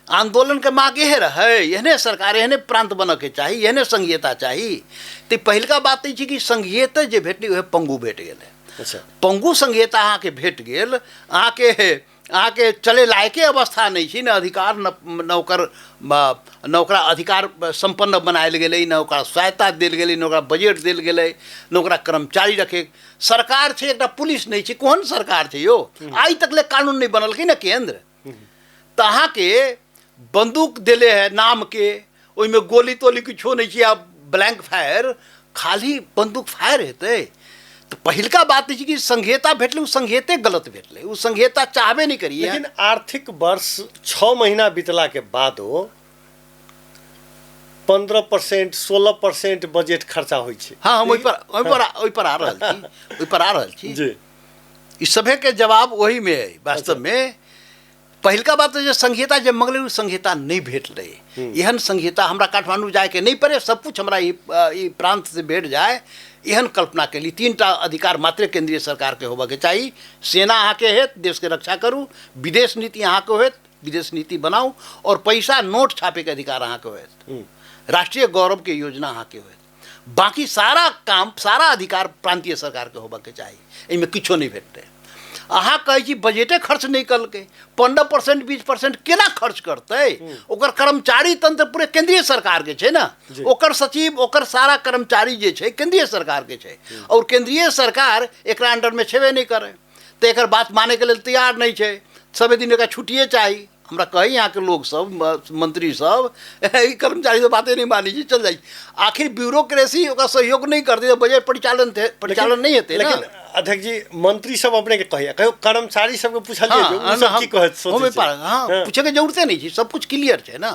आंदोलन के मांग इहे रहै, एहने सरकार एहने प्रांत बनऽ के चाही, एहने संघीयता चाही। तऽ पहिलका बात ई छै कि संघीयता जे भेटलै उहे पंगु भेट गेलै। अच्छा। पंगु संघीयता अहाँके भेट गेल, अहाँके चले लायके अवस्था नहि छै, ने अधिकार, न, न ओकर, न ओकरा अधिकार सम्पन्न बनायल गेलै, न ओकरा सहायता देल गेलै, न ओकरा बजट देल गेलै, न ओकरा कर्मचारी रखे। सरकार छै एकटा पुलिस नहि छै, कोन सरकार छै यौ? आइ तक ले कानून नहि बनलकै ने केंद्र। तऽ अहाँके बंदूक देले है नाम के, ओहिमे गोली तोली किछो नहि छै, आब ब्लैंक फायर, खाली बंदूक फायर हेतै। तऽ पहिलका बात ई छै कि संघीयता भेटलै, ओ संघीयते गलत भेटलै, ओ संघीयता चाहबे नहि करियै। लेकिन आर्थिक वर्ष 6 महीना बीतला के बादो 15% 16% बजट खर्चा होइ छै। हाँ, हम ओहि पर आ रहल छी, ओहि पर आ रहल छी। ई सभे के जवाब ओही में है वास्तव में। पहिलका बात तऽ जे संहिता जे मंगलै, ओ संहिता नहि भेटलै। एहन संहिता हमरा काठमांडू जायके नहि पड़े, सब कुछ हमरा ई प्रांत से भेट जाए, एहन कल्पना केली। 3 टा अधिकार मात्र केंद्रीय सरकार के होबऽके चाही। सेना अहाँके हेत, देशके रक्षा करू। विदेश नीति अहाँके होयत, विदेश नीति बनाउ। और पैसा नोट छापेके अधिकार अहाँके होयत। राष्ट्रीय गौरव के योजना अहाँके होयत। बाकी सारा काम, सारा अधिकार प्रांतीय सरकारके होबऽके चाही। एहिमे किछो नहि भेटतै। अहाँ कहै छी बजटे खर्च नहि कलकै। 15%, 20% केना खर्च करतै? ओकर कर्मचारी तंत्र पूरे केंद्रीय सरकारके छै ने। ओकर सचिव, ओकर सारा कर्मचारी जे छै, केंद्रीय सरकारके छै। और केंद्रीय सरकार एकरा अंडरमे छेबे नहि करै, तऽ एकर बात मानैके लेल तैयार नहि छै। सभे दिन एकरा छुट्टिए चाही। हमरा कही यहाँके लोग सब, मंत्री सब, ई कर्मचारी सब बाते नहि मानै छै, चल जाइ छै। आखिर ब्यूरोक्रेसी ओकरा सहयोग नहि करतै तऽ बजट परिचालन नहि हेतै ने। लेकिन अध्यक्ष जी, मंत्री सब अपने के कहैया, कहियो कर्मचारी सबके पुछलियै जे ओ सब की कहत हम सोचै छै? हाँ, पूछैके जरूरते नहि छै, सब कुछ क्लियर छै ने।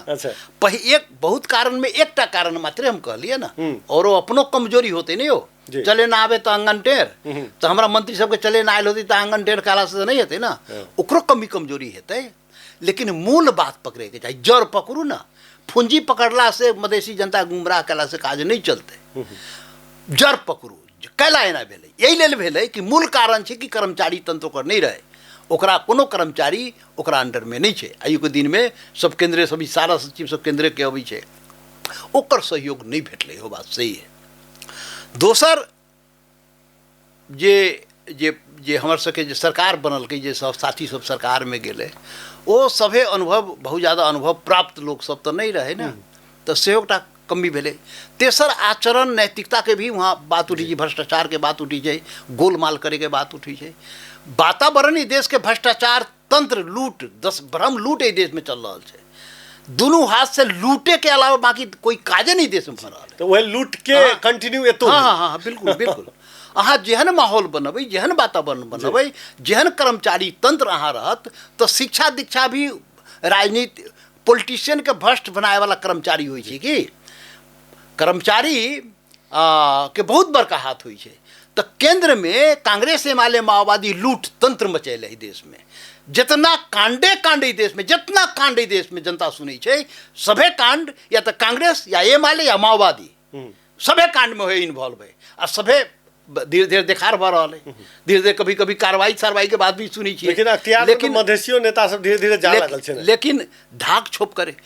एक बहुत कारण में एकटा कारण मात्रे हम कहलियै ने। औरो अपनो कमजोरी होते ने यौ। चले ना आबे तऽ आंगन टेढ़। तऽ हमरा मंत्री सबके चले ना आयल होते तऽ आंगन टेढ़ कहला से नहि हेतै ने। ओकरो कमी कमजोरी हेतै, लेकिन मूल बात पकड़ैके चाही, जड़ पकड़ू ने। फुंजी पकड़ला से, मधेसी जनता गुमराह कयला से काज नहि चलतै। जड़ पकड़ू। कैला एना भेलै? एहि लेल भेलै कि मूल कारण छै कि कर्मचारी तंत्र ओकर नहि रहै। ओकरा कोनो कर्मचारी ओकरा अंडरमे नहि छै। आइके दिनमे सब केंद्रीय, सभी सारा सचिव सब केंद्रीय के अबै छै। ओकर सहयोग नहि भेटलै, हो बात सही है। दोसर, जे जे जे हमर सबके जे सरकार बनलकै, जे सब साथी सब सरकारमे गेलै, ओ सभे अनुभव, बहुत ज्यादा अनुभव प्राप्त लोक सब तऽ नहि रहै ने, तऽ सेहो एकटा कमी भेलै। तेसर, आचरण नैतिकताके भी वहाँ बात उठी छै, भ्रष्टाचारके बात उठी छै, गोलमाल करैके बात उठी छै। वातावरण ई देशके भ्रष्टाचार तंत्र, लूट, दस ब्रह्म लूट एहि देशमे चल रहल छै। दुनू हाथ से लूटे के अलावा बाकी कोई काजे नहीं देश में भऽ रहल है। तऽ वही लूट के कंटिन्यू एतो। हाँ, बिल्कुल बिल्कुल। अहाँ जेहन माहौल बनबै, जेहन वातावरण बनबै, जेहन कर्मचारी तंत्र अहाँ रहत, तऽ शिक्षा दीक्षा भी राजनीति पॉलिटिशियन के भ्रष्ट बनाए वाला कर्मचारी होइ छै कि कर्मचारी के बहुत बड़का हाथ होइ छै। तऽ केंद्रमे कांग्रेस, एमाले, माओवादी लूट तंत्र मचेले है देशमे। जितना कांडे कांड ई देशमे, जितना कांड ई देशमे जनता सुनै छै, सभे कांड या तऽ कांग्रेस या एमाले या माओवादी सभे कांडमे होइ इन्वॉल्व है। आ सभे धीरे धीरे देखार भऽ रहल है। धीरे धीरे कभी कभी कार्रवाई सारवाई के बाद भी सुनै छियै। लेकिन अख्तियार लेकिन मधेसियो नेता सब धीरे धीरे जा लागल छै ने। लेकिन ढाक छोप करे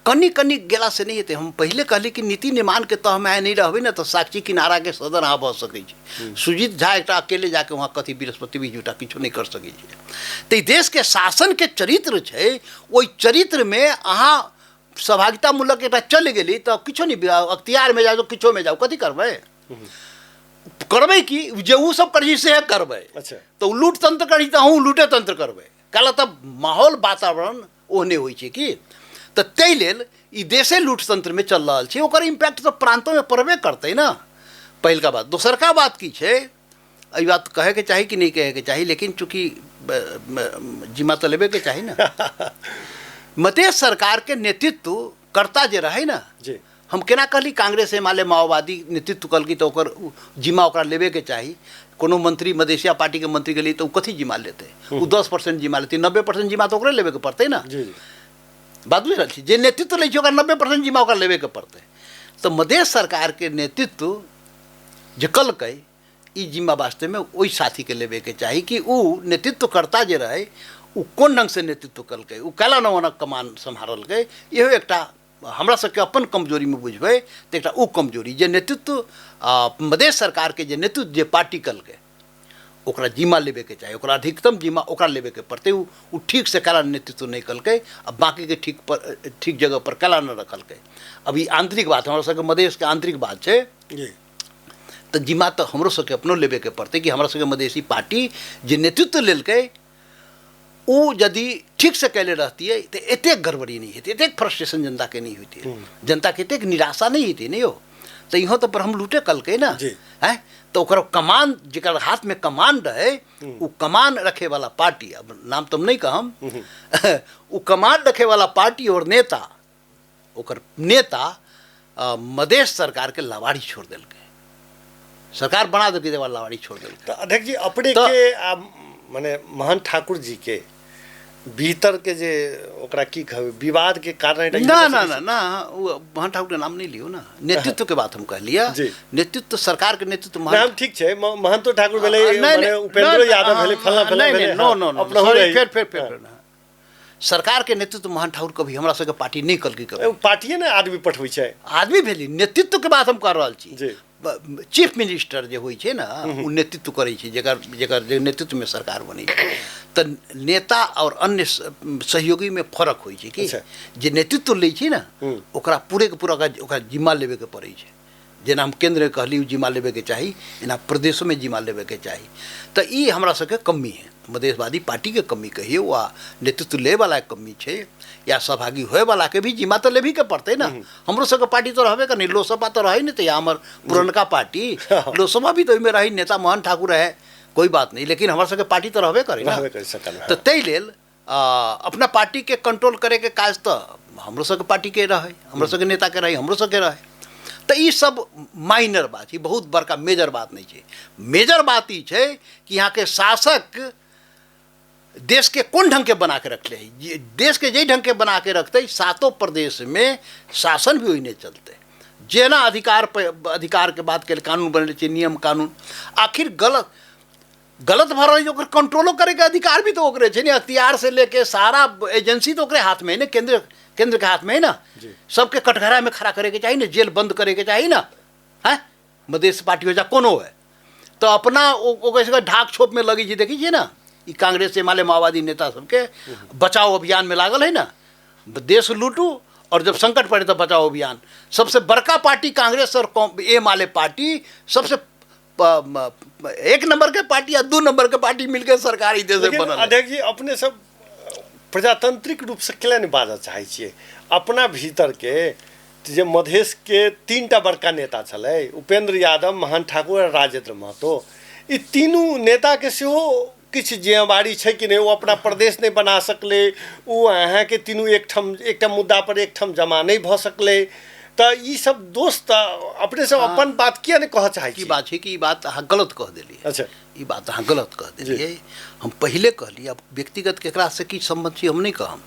कनि कनि गेला से नहि हेतै। हम पहिले कहली कि नीति निर्माणके तहमे आइ नहि रहबै ने, तऽ साक्षी किनाराके सदन अहाँ भऽ सकै छी। सुजीत झा एकटा अकेले जाके वहाँ कथी बृहस्पति भी जुटा किछो नहि कर सकै छै। तऽ ई देशके शासनके चरित्र छै। ओहि चरित्रमे अहाँ सहभागितामूलक एकटा चलि गेली तऽ किछो नहि। अख्तियारमे जाउ, किछोमे जाउ, कथी करबै? करबै की? जे ओ सब करै छै सएह करबै। तऽ ओ लूट तंत्र करी तऽ अहूँ लूटे तंत्र करबै। कहला तऽ माहौल वातावरण ओहने होइ छै कि तऽ ताहि लेल ई देशे लूट तंत्रमे चल रहल छै। ओकर इम्पैक्ट तऽ प्रांतोमे पड़बे करतै ने, पहिलका बात। दोसरका बात की छै, एहि बात कहैके चाही कि नहि कहैके चाही, लेकिन चूँकि जिम्मा तऽ लेबेके चाही ने। मधेश सरकारके नेतृत्व कर्ता जे रहै ने, हम केना कहली कांग्रेस, एमाले, माओवादी नेतृत्व कलकी, तऽ ओकर जिम्मा ओकरा लेबेके चाही। कोनो मंत्री, मधेसिया पार्टीके मंत्री गेली तऽ ओ कथी जिम्मा लेतै? ओ 10% जिम्मा लेतै, 90% जिम्मा तऽ ओकरे लेबेके पड़तै ने। जी जी बात बुझि रहल छी? जे नेतृत्व लै छै, ओकरा 90% जिम्मा ओकरा लेबेके पड़तै। तऽ मधेश सरकारके नेतृत्व जे कलकै, ई जिम्मा वास्तवमे ओहि साथीके लेबेके चाही कि उ नेतृत्वकर्ता जे रहै, उ कोन ढङ्गसँ नेतृत्व कलकै, उ कैला न कमान सम्हारलकै। इहो एकटा हमरा सबके अपन कमजोरीमे बुझबै तऽ एकटा ओ कमजोरी जे नेतृत्व, मधेश सरकारके जे नेतृत्व जे पार्टी कलकै, ओकरा जिम्मा लेबेके चाही। ओकरा अधिकतम जिम्मा ओकरा लेबेके पड़तै। ओ ठीकसँ कैला नेतृत्व नहि कलकै आ बाँकीके ठीक पर, ठीक जगह पर कैला नहि रखलकै? अब ई आंतरिक बात, हमरा सबके मधेशके आंतरिक बात छै। तऽ जिम्मा तऽ हमरो सबके अपनो लेबेके पड़तै कि हमरा सबके मधेसी पार्टी जे नेतृत्व लेलकै, ओ यदि ठीकसँ कैले रहतियै तऽ एतेक गड़बड़ी नहि हेतै, एतेक फ्रस्ट्रेशन जनताके नहि होइतै, जनताके एतेक निराशा नहि हेतै ने यौ। तऽ इहो तऽ ब्रह्म लूटे कलकै ने। हैं, तऽ ओकर कमान, जेकर हाथमे कमान रहै, ओ कमान रखे वाला पार्टी, अब नाम तऽ हम नहि कहम, ओ कमान रखे वाला पार्टी और नेता, ओकर नेता मधेश सरकारके लवाड़ी छोड़ देलकै, सरकार बना देलकै तकर बाद लवाड़ी छोड़ देलकै। तऽ अध्यक्ष जी अपने के आ मने महन ठाकुर जी के भीतर के जे ओकरा की कहबै विवाद के कारण ना ना ना ना, वो मोहन ठाकुर के नाम नहीं लियो ना, नेतृत्व के बात हम कहलिए। नेतृत्व सरकार के नेतृत्व नाम ठीक छै, महंतो ठाकुर भेलै, माने उपेंद्र यादव भेलै, फलना फलना भेलै, नो नो नो, सॉरी, फेर फेर फेर सरकार के नेतृत्व मोहन ठाकुर कभी हमरा सबके पार्टी नहीं कलकै, कभी पार्टीए ने आदमी पठबै छै, आदमी भेली नेतृत्व के बात हम कर रहल छी। चीफ मिनिस्टर जे होइ छै ने ओ नेतृत्व करै छै, जकर जकर जे नेतृत्वमे सरकार बनै छै। तऽ नेता आओर अन्य सहयोगीमे फरक होइ छै कि जे नेतृत्व लै छै ने ओकरा पूरेके पूरा ओकरा जिम्मा लेबेके पड़ै छै। जेना हम केन्द्रमे कहली ओ जिम्मा लेबेके चाही, एना प्रदेशोमे जिम्मा लेबेके चाही। तऽ ई हमरा सबके कमी है, मधेशवादी पार्टीके कमी कहियौ वा नेतृत्व लैवलाके कमी छै, या सहभागी होयवलाके भी जिम्मा तऽ लेबहीके पड़तै ने। हमरो सबके पार्टी तऽ रहबे करै, लोसपा तऽ रहै ने, तऽ हमर पुरनका पार्टी लोसपा भी तऽ ओहिमे रहै, नेता मोहन ठाकुर रहै, कोई बात नहीं, लेकिन हमर सबके पार्टी तऽ रहबे करै ने। तऽ ताहि लेल अपना पार्टीके कंट्रोल करैके काज तऽ हमरो सबके पार्टीके रहै, हमरो सबके नेताके रहै, हमरो सबके रहै। तऽ ई सब माइनर बात छै, बहुत बड़का मेजर बात नहि छै। मेजर बात ई छै कि यहाँके शासक देश के कोन ढंग के बना के रखले है, देश के जाहि ढंग के बना के रखते सातों प्रदेश में शासन भी ओहिने चलते। जेना अधिकार अधिकार के बात के कानून बनले छै, नियम कानून, आखिर गलत गलत भऽ रहल छै ओकर कंट्रोलो करे के अधिकार भी तो ओकरे छै ने, अख्तियार से लेके सारा एजेंसी तो ओकरे हाथ में है ने, केंद्र केंद्र के हाथ में है ना। सबके कटघरा में खड़ा करे के चाही ने, जेल बंद करे के चाही ना, हैं मधेश पार्टी हो जा कोनो है तो अपना ओकर ढाक छोप में लगी छै, देखै छियै ना ई कांग्रेस एमाले माओवादी नेता सबके बचाओ अभियान में लागल है ना, देश लूटू और जब संकट पड़े तो बचाओ अभियान। सबसे बड़का पार्टी कांग्रेस और एमाले पार्टी सबसे एक नंबर के पार्टी या दू नंबर के पार्टी मिलके सरकार ई देश में बनल। अध्यक्ष जी अपने सब प्रजातांत्रिक रूप से केला नहीं बाजऽ चाहै छियै? अपना भीतर के जे मधेश के तीनटा बड़का नेता छलै, उपेंद्र यादव, मोहन ठाकुर आ राजेंद्र महतो, ई तीनू नेता के सेहो किछु जिम्मेवारी छै कि नहि? ओ अपना प्रदेश नहि बना सकलै, ओ अहाँके तीनू एकठाम एकटा मुद्दा पर एकठाम जमा नहि भऽ सकलै, तऽ ई सब दोष तऽ अपने सब अपन बात किया नहि कहऽ चाहै छी? बात छै कि ई बात अहाँ गलत कह देलियै। अच्छा, ई बात अहाँ गलत कह देलियै। हम पहिले कहलियै, अब व्यक्तिगत केकरा से की सम्बन्ध छै हम नहि कहब,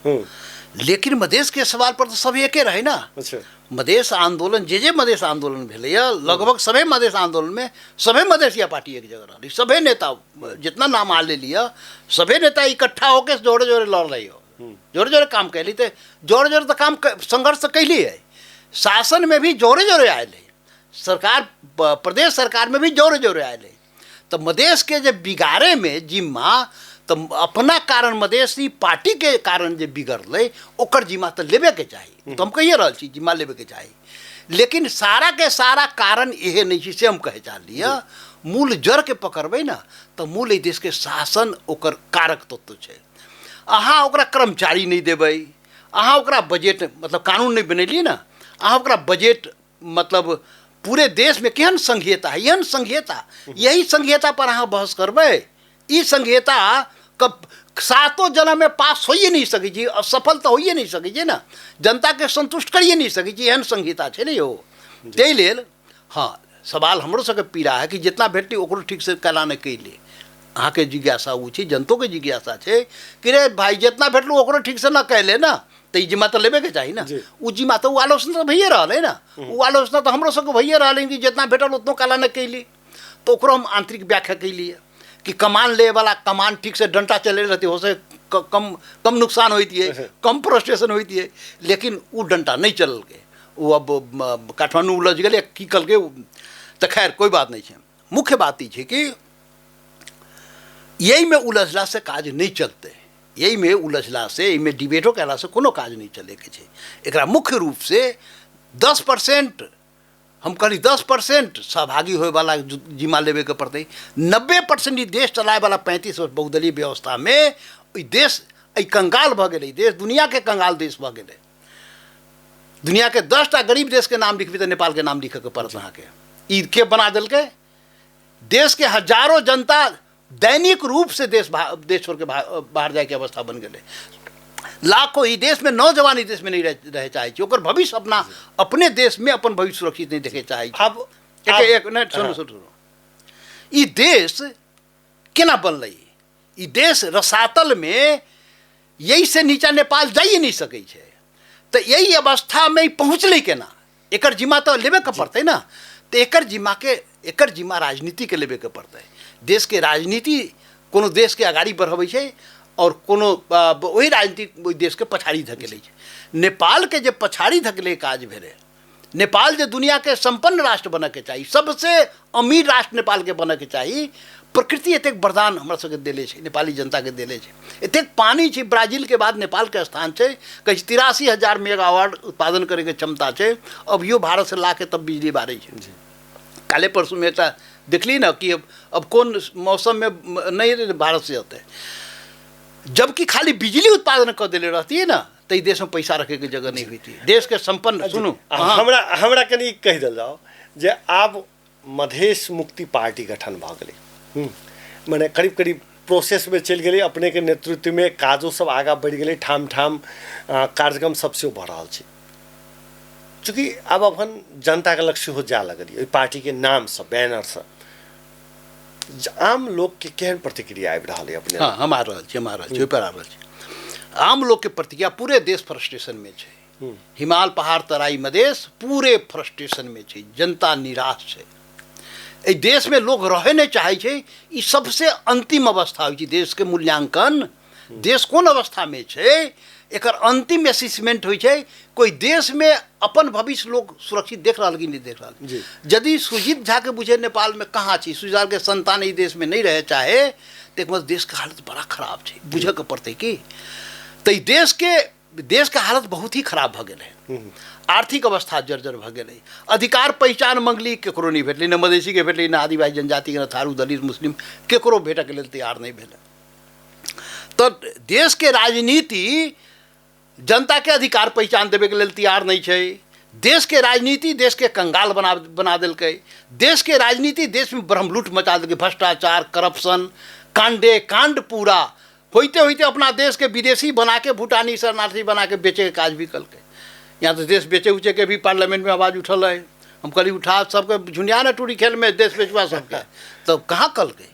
लेकिन मधेश के सवाल पर तऽ सब एके रहै ना। अच्छा, मधेश आंदोलन जे जे मधेश आंदोलन भेलैए लगभग सभे मधेश आंदोलन में सभे मधेशिया पार्टी एक जगह रहलै, सभे नेता जितना नाम आ ले लिअ सभे नेता इकट्ठा होके जोरे जोरे लड़लै हो, जोरे जोरे काम कैली, तऽ जोरे जोरे तऽ काम संघर्ष तऽ कैली है, शासन में भी जोरे जोरे आयल है, सरकार प्रदेश सरकार में भी जोरे जोरे आयल है। तऽ मधेश के जे बिगाड़े में जिम्मा तऽ अपना कारण मधेशी पार्टी के कारण जे बिगड़लै ओकर जिम्मा तऽ लेबेके चाही, तऽ हम कहिए रहल छी जिम्मा लेबेके चाही, लेकिन सारा के सारा कारण इहे नहि छै से हम कहै चाहलियै। मूल जड़के पकड़बै ने तऽ मूल एहि देशके शासन ओकर कारक तत्व छै। अहाँ ओकरा कर्मचारी नहि देबै, अहाँ ओकरा बजट मतलब कानून नहि बनेलियै ने, अहाँ ओकरा बजट मतलब पूरे देशमे केहन संघीयता है, एहन संघीयता, यही संघीयता पर अहाँ बहस करबै? ई संघीयता कब सातों जन्म में पास होइए नहीं सकै छै, असफल तऽ होइए नहीं सकै छै ने, जनताके संतुष्ट करिए नहीं सकै छै, एहन संहिता छै ने यौ। ताहि लेल हाँ सवाल हमरो सबके पीड़ा है कि जितना भेटलै ओकरो ठीकसँ केना नहि कैले। अहाँके जिज्ञासा ओ छै, जनतोके जिज्ञासा छै कि रे भाई जितना भेटलू ओकरो ठीकसँ न कैले ने, तऽ ई जिम्मा तऽ लेबेके चाही ने। ओ जिम्मा तऽ ओ आलोचना तऽ भइए रहल है ने, ओ आलोचना तऽ हमरो सबके भइए रहल है कि जितना भेटल उतनो केना नहि कैली। तऽ ओकरो हम आंतरिक व्याख्या कैलियै कि कमान ले वाला कमान ठीक से डंटा चले रहती हो से कम कम नुकसान होती है, कम फ्रस्ट्रेशन होती है, लेकिन वो डंटा नहीं चलल, वो अब काठमांडू उलझ गेलै की कलकै। तऽ खैर कोई बात नहीं है। मुख्य बात ई छै कि यही में उलझला से काज नहीं चलते, यही में उलझला से एहिमे डिबेटो कयला से कोनो काज नहीं चलैके छै। एकरा मुख्य रूप से 10% हम कहली 10% सहभागी होयवला जिम्मा लेबेके पड़तै, 90% ई देश चलायवला 35 वर्ष बहुदलीय व्यवस्थामे ई देश एहि कंगाल भऽ गेलै, देश दुनियाके कंगाल देश भऽ गेलै। दुनियाके 10टा गरीब देशके नाम लिखबी तऽ नेपालके नाम लिखऽके पड़त अहाँके। ई के बना देलकै? देश के हजारों जनता दैनिक रूप से देश देश छोड़ के बाहर जायके अवस्था बन गेलै। लाखों ई देशमे नौजवान ई देशमे नहि रहै चाहै छै, ओकर भविष्य अपना अपने देशमे अपन भविष्य सुरक्षित नहि देखै चाहै छै। आब एक एक नहि, सुनू सुनू सुनू, ई देश केना बनलै? ई देश रसातलमे यही से नीचा नेपाल जाइए नहि सकै छै, तऽ यही अवस्थामे ई पहुँचलै केना? एकर जिम्मा तऽ लेबेके पड़तै ने। तऽ एकर जिम्माके, एकर जिम्मा राजनीतिके लेबेके पड़तै। देशके राजनीति कोनो देशके अगाडि बढ़बै छै और कोनो ओहि राजनीति ओहि देशके पछाड़ी धकेलै छै। नेपालके जे पछाड़ी धकेलै काज भेलै, नेपाल जे दुनियाके सम्पन्न राष्ट्र बनऽके चाही, सबसे अमीर राष्ट्र नेपालके बनऽके चाही, प्रकृति एतेक वरदान हमरा सबके देले छै, नेपाली जनताके देले छै, एतेक पानी छै, ब्राजीलके बाद नेपालके स्थान छै, कहै छै 83,000 मेगावाट उत्पादन करैके क्षमता छै। अभियो भारतसँ लाके तब बिजली बारै छै। काले परसूमे एकटा देखली ने कि अब कोन मौसममे नहि हेतै तऽ भारतसँ अतै, जबकि खाली बिजली उत्पादन कऽ देले रहतियै ने तऽ ई देशमे पैसा रखैके जगह नहि होइती। देशके सम्पन्न, सुनू हमरा हमरा कनि कहि देल जाओ जे आब मधेश मुक्ति पार्टी गठन भऽ गेलै, मने करीब करीब प्रोसेसमे चलि गेलै, अपनेके नेतृत्वमे काजो सब आगाँ बढ़ि गेलै, ठाम ठाम कार्यक्रम सब सेहो भऽ रहल छै। चूँकि आब अपन जनताके लक्ष्य हो जाए लगलियै ओहि पार्टीके नामसँ, बैनरसँ, आम लोकके केहन प्रतिक्रिया आबि रहल है अपने? हाँ, हम आ रहल छी, हम आ रहल छी, ओहिपर आ रहल छी। आम लोकके प्रतिक्रिया पूरे देश फ्रस्ट्रेशनमे छै। हिमाल पहाड़ तराई मधेश पूरे फ्रस्ट्रेशनमे छै, जनता निराश छै। एहि देशमे लोक रहै नहि चाहै छै। ई सबसे अन्तिम अवस्था होइ छै देशके मूल्यांकन, देश कोन अवस्थामे छै एकर अन्तिम असेसमेंट होइ छै। कोइ देशमे अपन भविष्य लोक सुरक्षित देख रहल कि नहि देख रहल। यदि सुजीत झाके बुझे नेपालमे कहाँ छी, सुजीत झाके संतान एहि देशमे नहि रहे चाहे, तऽ एक देशके हालत बड़ा खराब छै, बुझऽके पड़तै कि तऽ ई देशके हालत बहुत ही खराब भऽ गेलै। आर्थिक अवस्था जर्जर भऽ गेलै, अधिकार पहिचान मंगली केकरो नहि भेटलै, ने मधेसीके भेटलै, ने आदिवासी जनजातिके, ने थारू दलित मुस्लिम, केकरो भेटऽके लेल तैयार नहि भेलै। तऽ देशके राजनीति जनताके अधिकार पहिचान देबैके लेल तैयार नहि छै। देशके राजनीति देशके कंगाल बना देलकै। देशके राजनीति देशमे ब्रह्मलूट मचा देलकै, भ्रष्टाचार, करप्शन, कांडे कांड पूरा होइते होइते अपना देशके विदेशी बनाके भूटानी शरणार्थी बनाके बेचैके काज भी कलकै। यहाँ तऽ देश बेचे उचेके भी पार्लियामेंटमे आवाज उठल है। हम कहली उठा सबके झुनिया ने टूरी खेलमे देश बेचुआ सबके, तब कहाँ कलकै?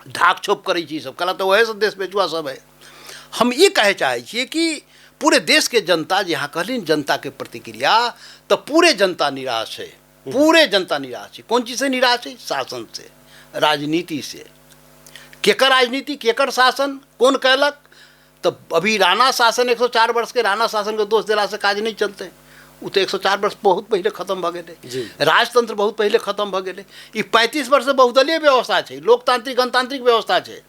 ढाक छोप करै छी सब, कहला तऽ वएह सब देश बेचुआ सब है। हम ई कहै चाहै छियै कि पूरे देशके जनता, जे अहाँ कहली जनताके प्रतिक्रिया, तऽ पूरे जनता निराश है, पूरे जनता निराश है। कोन चीजसँ निराश है? शासन से, राजनीति से। केकर राजनीति, केकर शासन, कोन कयलक? तऽ अभी राणा शासन 104 वर्षके राणा शासनके दोष देलासँ काज नहि चलतै। ओ तऽ 104 वर्ष बहुत पहिले खत्म भऽ गेलै, राजतंत्र बहुत पहिले खत्म भऽ गेलै। ई 35 वर्ष बहुदलीय व्यवस्था छै, लोकतांत्रिक गणतांत्रिक व्यवस्था छै,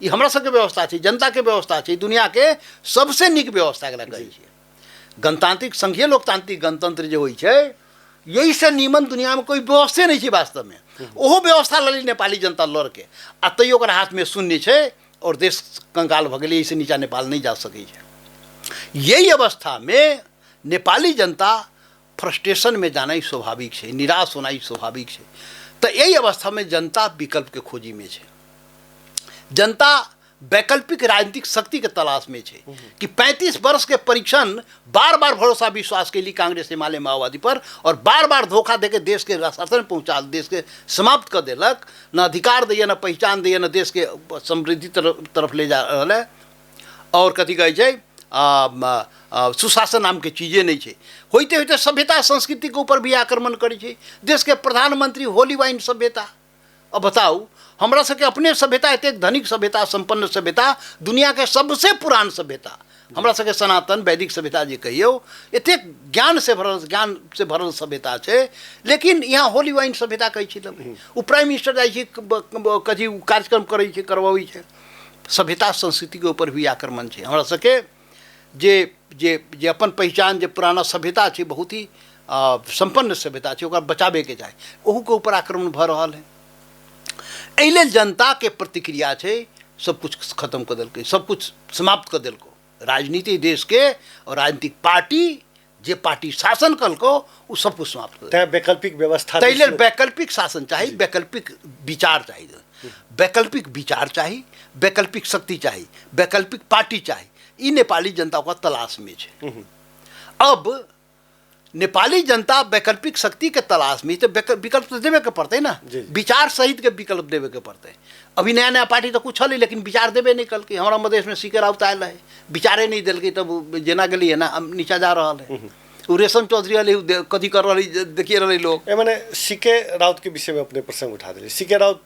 ई हमरा सबके व्यवस्था छै, जनताके व्यवस्था छै, दुनियाके सबसे नीक व्यवस्था एकरा कहै छियै। गणतांत्रिक संघीय लोकतांत्रिक गणतंत्र जे होइ छै, यहीसँ नीमन दुनियामे कोइ व्यवस्थे नहि छै वास्तवमे। ओहो व्यवस्था लड़ी नेपाली जनता लड़के, आ तैयो ओकर हाथमे शून्य छै और देश कंगाल भऽ गेलै, एहिसँ नीचा नेपाल नहि जा सकै छै। यही अवस्थामे नेपाली जनता फ्रस्ट्रेशनमे जानाइ स्वाभाविक छै, निराश होनाइ स्वाभाविक छै। तऽ एहि अवस्थामे जनता विकल्पके खोजीमे छै, जनता वैकल्पिक राजनीतिक शक्तिके तलाशमे छै कि 35 वर्षके परीक्षण बार बार भरोसा विश्वास के लिए कांग्रेस एमाले माओवादी पर और बार बार धोखा देके देशके रसातल पहुँचा देशके समाप्त कऽ देलक, न अधिकार दैए, न पहिचान दैए, न देशके समृद्धि तरफ ले जा रहल है। और कथी कहै छै, सुशासन नामके चीजे नहि छै। होइते होइते सभ्यता संस्कृतिके ऊपर भी आक्रमण करै छै। देशके प्रधानमंत्री होली वाइन सभ्यता, अब बताउ हमरा सबके अपने सभ्यता एतेक धनिक सभ्यता, सम्पन्न सभ्यता, दुनियाके सबसे पुरान सभ्यता हमरा सबके सनातन वैदिक सभ्यता जे कहियौ, एतेक ज्ञान से भरल सभ्यता छै, लेकिन यहाँ होली वाइन सभ्यता कहै छी। ओ प्राइम मिनिस्टर जाइ छै, कथी कार्यक्रम करै छै, करबाबै छै। सभ्यता संस्कृतिके ऊपर भी आक्रमण छै। हमरा सबके जे जे जे अपन पहिचान जे पुराना सभ्यता छै, बहुत ही सम्पन्न सभ्यता छै, ओकरा बचाबैके चाही, ओहूके ऊपर आक्रमण भऽ रहल है। एहि लेल जनताके प्रतिक्रिया छै, सब कुछ खत्म कऽ देलकै, सब कुछ समाप्त कऽ देलको राजनीति देशके, और राजनीतिक पार्टी जे पार्टी शासन कलको ओ सब कुछ समाप्त कऽ तेँ वैकल्पिक व्यवस्था, ताहि लेल वैकल्पिक शासन चाही, वैकल्पिक विचार चाही, वैकल्पिक विचार चाही, वैकल्पिक शक्ति चाही, वैकल्पिक पार्टी चाही, ई नेपाली जनता ओकरा तलाशमे छै। अब नेपाली जनता वैकल्पिक शक्ति के तलाश में, तो विकल्प तो देवे के पड़ते ना, विचार सहित के विकल्प देवे के पड़ते। अभी नया नया पार्टी तो कुछ हलै लेकिन विचार देवे नहीं कलकै। हमारा मधेश में सीके राउत आयल है, विचारे नहीं देलकै, तब जेना गेलियै ना हम नीचा जा रहा है। उ रेशम चौधरी हलै, कथी कर रही देखिए रहे लोग। माने सीके राउत के विषय में अपने प्रसंग उठा दिले, सीके राउत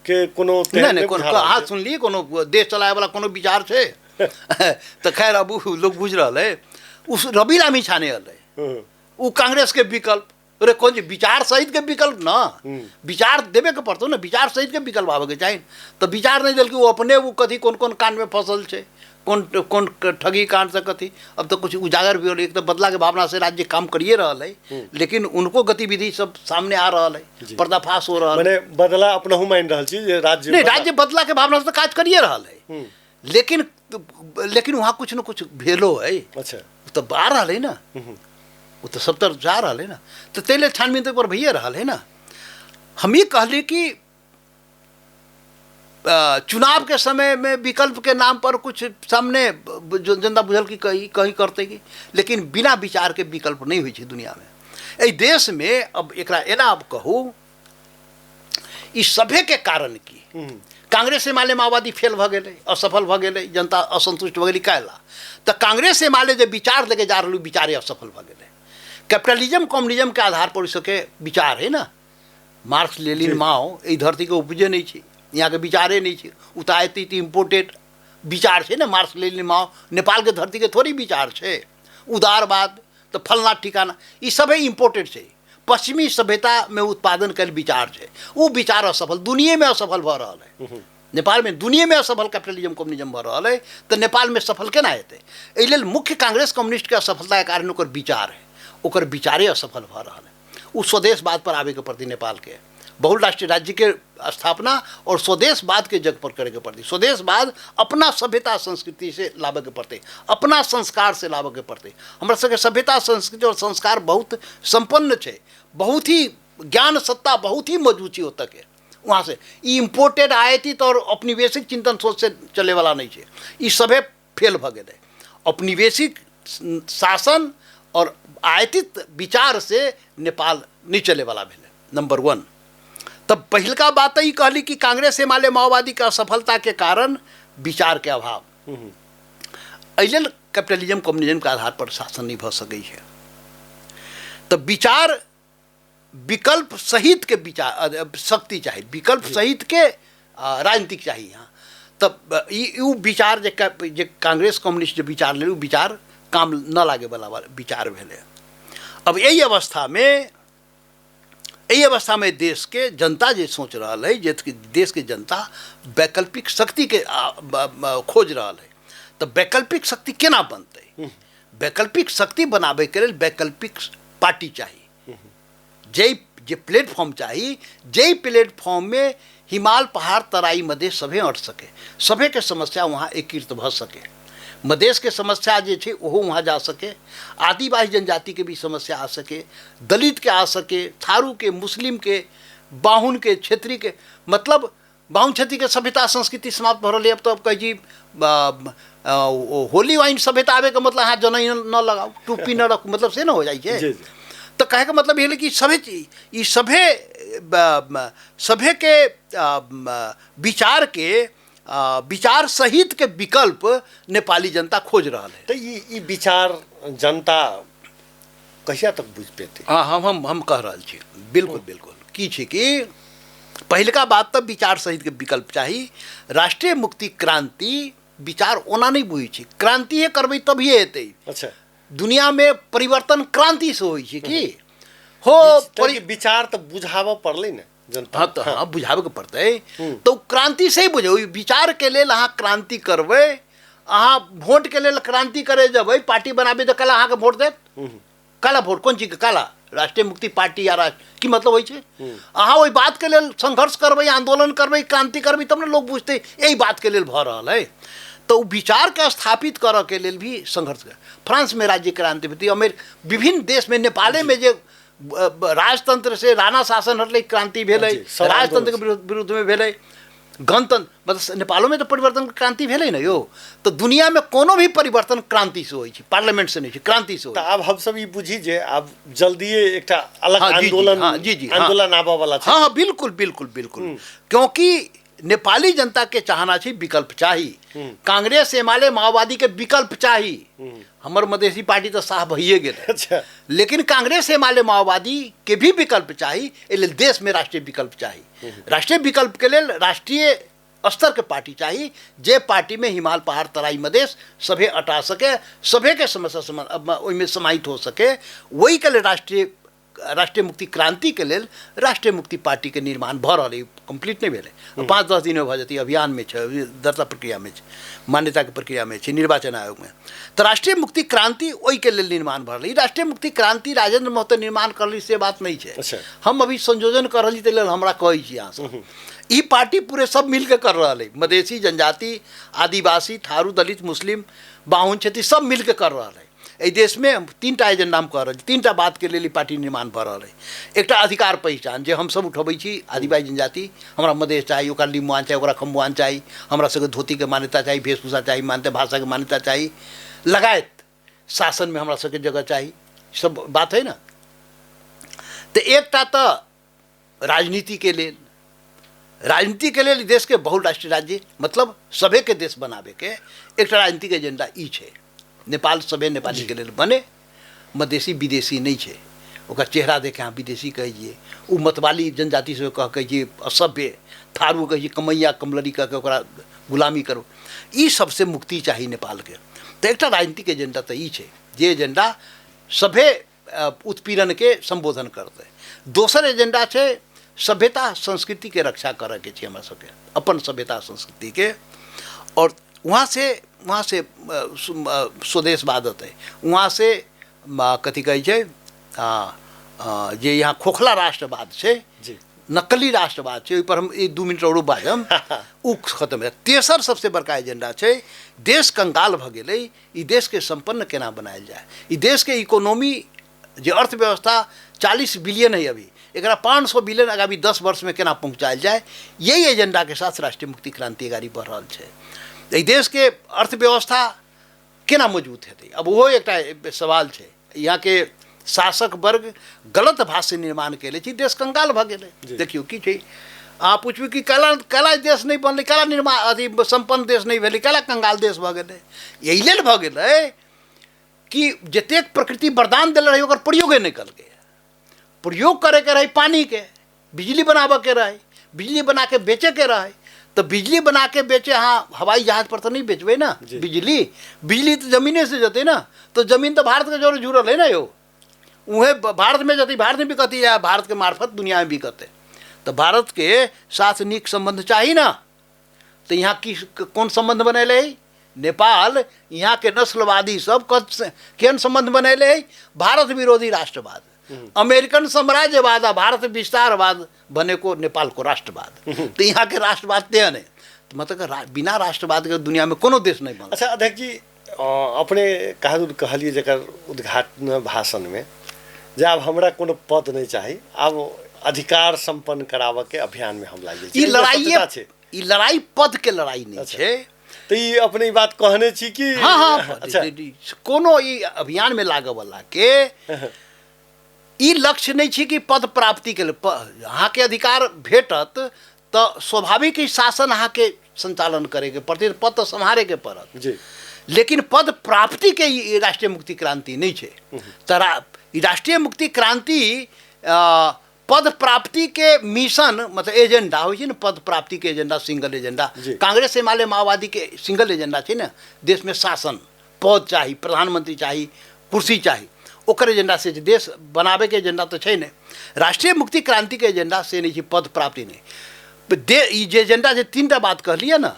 के कोनो नहीं कोनो हाँ सुनलिए कोनो देश चलाए वाला कोनो विचार छै तो खैर अब लोग बुझ रहा है। उस रवि लामिछाने हलै उ कांग्रेस के विकल्प, अरे कौन विचार सहित के विकल्प ना, विचार देवे के पड़तो ना, विचार सहित के विकल्प आवे के चाही। तो विचार नहीं दिल वो अपने वो कथी कौन कौन कांड में फसल छै, कौन कौन ठगी कांड से कथी। अब तो कुछ उजागर भी हो, एक तो बदला के भावना से राज्य काम करिए रहा है, लेकिन उनको गतिविधि सब सामने आ रहा है, पर्दाफाश हो रहा है। माने बदला अपना मान रहा है राज्य नहीं, राज्य बदला के भावना से तो काज करिए रहा है, लेकिन लेकिन वहाँ कुछ न कुछ भेलो है। अच्छा तो आ रहा है ना, वो तो सब तरफ जा रहा है ना, तो तेले छानबीन तो पर भैया रहा है ना। हम ये कहली कि चुनाव के समय में विकल्प के नाम पर कुछ सामने जो जनता बुझल कि कहीं कहीं करते कि, लेकिन बिना विचार के विकल्प नहीं हुई है दुनिया में, एहि देश में। अब एकरा एना अब कहू ई सभे के कारण की कांग्रेस एमाले माओवादी फेल भ गेलै, असफल भ गेलै, जनता असंतुष्ट भ गेलै। काहेला तो कांग्रेस एमाले जे विचार लेके जा रहल विचारे असफल भ गेलै। कैपिटलिज्म कम्युनिज्म के आधार पर सबके विचार है ना, मार्क्स लेनिन माओ एहि धरती के उपजे नहीं छै, यहाँ के विचारे नहीं छै, उतायती इम्पोर्टेड विचार छै ना। मार्क्स लेनिन माओ नेपाल के धरती के थोड़ी विचार छै। उदारवाद तो फलना ठिकाना ई सब इम्पोर्टेड छै, पश्चिमी सभ्यता में उत्पादन कयल विचार छै। वो विचार असफल दुनिया में असफल भऽ रहल है, नेपाल में दुनिया में असफल कैपिटलिज्म कम्युनिज्म भऽ रहल है, तो नेपाल में सफल केना हेतै? एहि लेल मुख्य कांग्रेस कम्युनिस्ट के असफलता के कारण ओकर विचार है, ओकर विचारे असफल भऽ रहल है। ओ स्वदेशवाद पर आबे के प्रति नेपाल के बहुराष्ट्रीय राज्य के स्थापना और स्वदेशवाद के जग पर करे के पड़ती। स्वदेशवाद अपना सभ्यता संस्कृति से लाबे के पड़ते, अपना संस्कार से लाबे के पड़ते। हमरा सबके सभ्यता संस्कृति और संस्कार बहुत संपन्न छै, बहुत ही ज्ञान सत्ता बहुत ही मौजूद छै ओतऽ के। वहाँ से ई इम्पोर्टेड आयातित और औपनिवेशिक चिंतन सोच से चले वाला नहीं छै, ई सभे फेल भऽ गेलै। औपनिवेशिक शासन और आयातित विचार से नेपाल नहीं चले वाला भेलै, नंबर वन। तब पहिलका बात ई कहली कि कांग्रेस एमाले माओवादी के असफलता के कारण विचार के अभाव, एहि लेल कैपिटलिज्म कम्युनिज्म के आधार पर शासन नहीं भऽ सकै छै। तो विचार विकल्प सहित के विचार शक्ति चाही, विकल्प सहित के राजनीतिक चाही यहाँ। तब ई विचार जे कांग्रेस कम्युनिस्ट जे विचार ले, उ विचार काम न लागे वाला विचार भेलै। अब यही अवस्था में देश के जनता जे सोच रहा है, जे देश के जनता वैकल्पिक शक्ति के खोज रहा है, तो वैकल्पिक शक्ति केना बनतै? वैकल्पिक शक्ति बनाबे के लेल वैकल्पिक पार्टी चाहिए, जे जे प्लेटफॉर्म चाहिए, जे प्लेटफॉर्म में हिमाल पहाड़ तराई मधेश सभे अट सके, सभे के समस्या वहाँ एकीकृत भ सके, मधेश के समस्या जे छै ओहो वहाँ जा सके, आदिवासी जनजाति के भी समस्या आ सके, दलित के आ सके, थारू के, मुस्लिम के, बाहुन के, क्षेत्री के, मतलब बाहुन क्षेत्री के सभ्यता संस्कृति समाप्त भऽ रहलै। अब तो अब कहै छी होली वाइन सभ्यता आबे के मतलब अहाँ जनई न लगाउ, टोपी न रखू, मतलब से न हो जाइ छै। तो कहे के मतलब ये कि सभे ई सभे सभे के विचार के विचार सहित के विकल्प नेपाली जनता खोज रहा है। तो ये विचार जनता कहिया तक बुझ पेते? हाँ, हम कह रहा छी बिल्कुल बिल्कुल की छै कि पहिलका बात तो विचार सहित के विकल्प चाही। राष्ट्रीय मुक्ति क्रांति विचार ओना नहीं बुझै छै, क्रांति करबै तभिए हेतै। अच्छा, दुनिया में परिवर्तन क्रांति से होइ छै की हो विचार तो बुझाबऽ पड़लै ने जनता। हाँ तो हाँ बुझाबे के पड़तै, तो क्रांति से ही बुझे। विचार के लेल अहाँ क्रांति करबै, अहाँ वोट के लेल क्रांति करे जबै, पार्टी बनाबे तो कल अहाँके वोट देत, काला वोट कोन चीज के काला? राष्ट्रीय मुक्ति पार्टी या राष्ट्र की मतलब होइ छै। अहाँ ओहि बात के लेल संघर्ष करबै, आंदोलन करबै, क्रांति करबै, तब ने लोग बुझतै एहि बात के लेल भऽ रहल है। तो विचार के स्थापित करऽ के लेल भी संघर्ष कर। फ्रांस में राज्य क्रांति भेलै, अमेरिका विभिन्न देश में, नेपाले में जे राजतंत्र से राणा शासन हटलै क्रांति भेलै, राजतंत्र के विरुद्ध में भेलै। गणतंत्र मतलब नेपालोमे तऽ परिवर्तन क्रांति भेलै ने यौ। तऽ दुनियामे कोनो भी परिवर्तन क्रांतिसँ होइ छै, पार्लियामेंटसँ नहि होइ छै, क्रांतिसँ होइ तऽ आब हमसब ई बुझी जे आब जल्दिए एकटा अलग हाँ, जी, जी, आंदोलन, हाँ, जी, जी, हाँ। आंदोलन आबऽ वाला छै। हाँ हाँ, बिल्कुल बिल्कुल बिल्कुल, क्योंकि नेपाली जनता के चाहना छै विकल्प चाही। कांग्रेस एमाले माओवादी के विकल्प चाही। हमर मधेसी पार्टी तऽ साफ भइए गेलै। अच्छा। लेकिन कांग्रेस एमाले माओवादी के भी विकल्प चाही, एहि लेल देश में राष्ट्रीय विकल्प चाही। राष्ट्रीय विकल्प के लेल राष्ट्रीय स्तर के पार्टी चाही, जे पार्टी में हिमाल पहाड़ तराई मधेश सभे अटा सके, सभे के समस्या ओहिमे समाहित हो सके। वही के लेल राष्ट्रीय मुक्ति क्रांति के लेल राष्ट्रीय मुक्ति पार्टी के निर्माण भऽ रहल है, कम्प्लीट नहीं भेलै, 5-10 दिन में भऽ जेतै। अभियान में छै, दर्ता प्रक्रिया में छै, मान्यता के प्रक्रिया में छै, निर्वाचन आयोग में। तऽ राष्ट्रीय मुक्ति क्रांति ओहि के लेल निर्माण भऽ रहल। ई राष्ट्रीय मुक्ति क्रांति राजेंद्र महतो निर्माण करली से बात नहीं छै। अच्छा। हम अभी संयोजन कर रहली, ताहि लेल हमरा कहै छी अहाँ सब। ई पार्टी पूरे सब मिल के कर रहल है, मधेसी, जनजाति, आदिवासी, थारू, दलित, मुस्लिम, बाहुन क्षेत्री सब मिल के कर रहल है। एहि देशमे 3टा एजेंडा हम कह रहल छी, 3टा बातके लेल ई पार्टी निर्माण भऽ रहल है। एकटा अधिकार पहिचान जे हमसब उठबै छी, आदिवासी जनजाति, हमरा मधेश चाही, ओकरा लिम्बुआन चाही, ओकरा खम्बुआन चाही, हमरा सबके धोतीके मान्यता चाही, वेशभूषा चाही, मान्यता, भाषाके मान्यता चाही, लगायत शासनमे हमरा सबके जगह चाही, सब बात है ना। तऽ एकटा तऽ राजनीतिके लेल, राजनीतिके लेल देशके बहुराष्ट्रीय राज्य मतलब सभेके देश बनाबेके एकटा राजनीतिक एजेंडा ई छै। नेपाल सभे नेपालीके लेल बने, मधेसी विदेशी नहीं छै। ओकर चेहरा देख अहाँ विदेशी कहै छियै, ओ मतवाली जनजाति सब कह कहै छियै असभ्य, थारू कहै छियै कमैया कमलरी कह के ओकरा गुलामी करू, ई सबसे मुक्ति चाही नेपालके। तऽ एकटा राजनीतिक एजेंडा तऽ ई छै जे एजेंडा सभे उत्पीड़नके संबोधन करतै। दोसर एजेंडा छै सभ्यता संस्कृतिके रक्षा करऽके छै हमरा सबके, अपन सभ्यता संस्कृतिके। और वहाँ से स्वदेशवाद अतै, वहाँ से कथी कहै छै, जे यहाँ खोखला राष्ट्रवाद छै, जी। नकली राष्ट्रवाद छै, ओहिपर हम 1-2 मिनट औरो बाजम, उ खत्म है। तेसर सबसे बड़का एजेंडा छै देश कंगाल भऽ गेलै, ई देशके सम्पन्न केना बनायल जाय, ई देशके इकोनॉमी जे अर्थव्यवस्था 40 बिलियन है अभी, एकरा 500 बिलियन आगामी 10 वर्षमे केना पहुँचायल जाय, यही एजेंडाके साथ राष्ट्रीय मुक्ति क्रांति अगाडि बढ़ि रहल छै। एहि देशके अर्थव्यवस्था केना मजबूत हेतै, अब ओहो एकटा सवाल छै। यहाँके शासक वर्ग गलत भाष्य निर्माण केले छै, देश कंगाल भऽ गेलै। देखियौ की छै, अहाँ पुछबै कि कला कला देश नहि बनलै, कला निर्माण अथी सम्पन्न देश नहि भेलै, कला कंगाल देश भऽ गेलै। एहि लेल भऽ गेलै कि जतेक प्रकृति वरदान देले रहै ओकर प्रयोगे नहि केलकै। प्रयोग करैके रहै पानिके, बिजली बनाबऽके रहै, बिजली बनाके बेचैके रहै, तऽ बिजली बनाके बेचे अहाँ हवाई जहाज पर तऽ नहि बेचबै ने बिजली, बिजली तऽ जमीने से जेतै ने, तऽ जमीन तऽ भारतके जरे जुड़ल है ना यौ, उहे भारतमे जतै, भारतमे बिकतै या भारतके मार्फत दुनियामे बिकतै। तऽ भारतके साथ नीक सम्बन्ध चाही ना, तऽ यहाँ की कोन सम्बन्ध बनेले है नेपाल, यहाँ के नस्लवादी सब केहन सम्बन्ध बनेले है, भारत विरोधी राष्ट्रवाद, अमेरिकन साम्राज्यवाद आ भारत विस्तारवाद बनेको नेपालको राष्ट्रवाद। तऽ यहाँ के राष्ट्रवाद तेहन है, तऽ मतलब बिना राष्ट्रवाद के दुनिया में कोनो देश नहीं बनल। अच्छा अध्यक्ष जी, अपने कहलिए जकर उद्घाटन भाषण में जे आब हमरा कोनो पद नहीं चाही, आब अधिकार सम्पन्न कराबऽ के अभियान में हम लागि ई लड़ाई, ई लड़ाई पद के लड़ाई नहीं छै। तऽ ई अपने ई बात कहने छी कि हाँ हाँ, अच्छा। कोनो ई अभियान में लागऽ वाला के ई लक्ष्य नहीं छै कि पद प्राप्ति के लेल, अहाँके अधिकार भेटत तऽ स्वाभाविक ही शासन अहाँके संचालन करैके पड़तै, पद तऽ सम्हारैके पड़त जी। लेकिन पद प्राप्ति के ई राष्ट्रीय मुक्ति क्रांति नहीं छै। तऽ ई राष्ट्रीय मुक्ति क्रांति पद प्राप्ति के मिशन मतलब एजेंडा होइ छै ने, पद प्राप्ति के agenda, single agenda, Congress Emale माओवादी के सिंगल एजेंडा छै ने, देश में शासन, पद चाही, प्रधानमंत्री चाही, कुर्सी चाही, ओकर एजेंडा से देश बनाबे के एजेंडा तो छै ने। राष्ट्रीय मुक्ति क्रांति के एजेंडा से नहीं छै, पद प्राप्ति नहीं। ई जे एजेंडा जे 3टा बात कहलियै ना,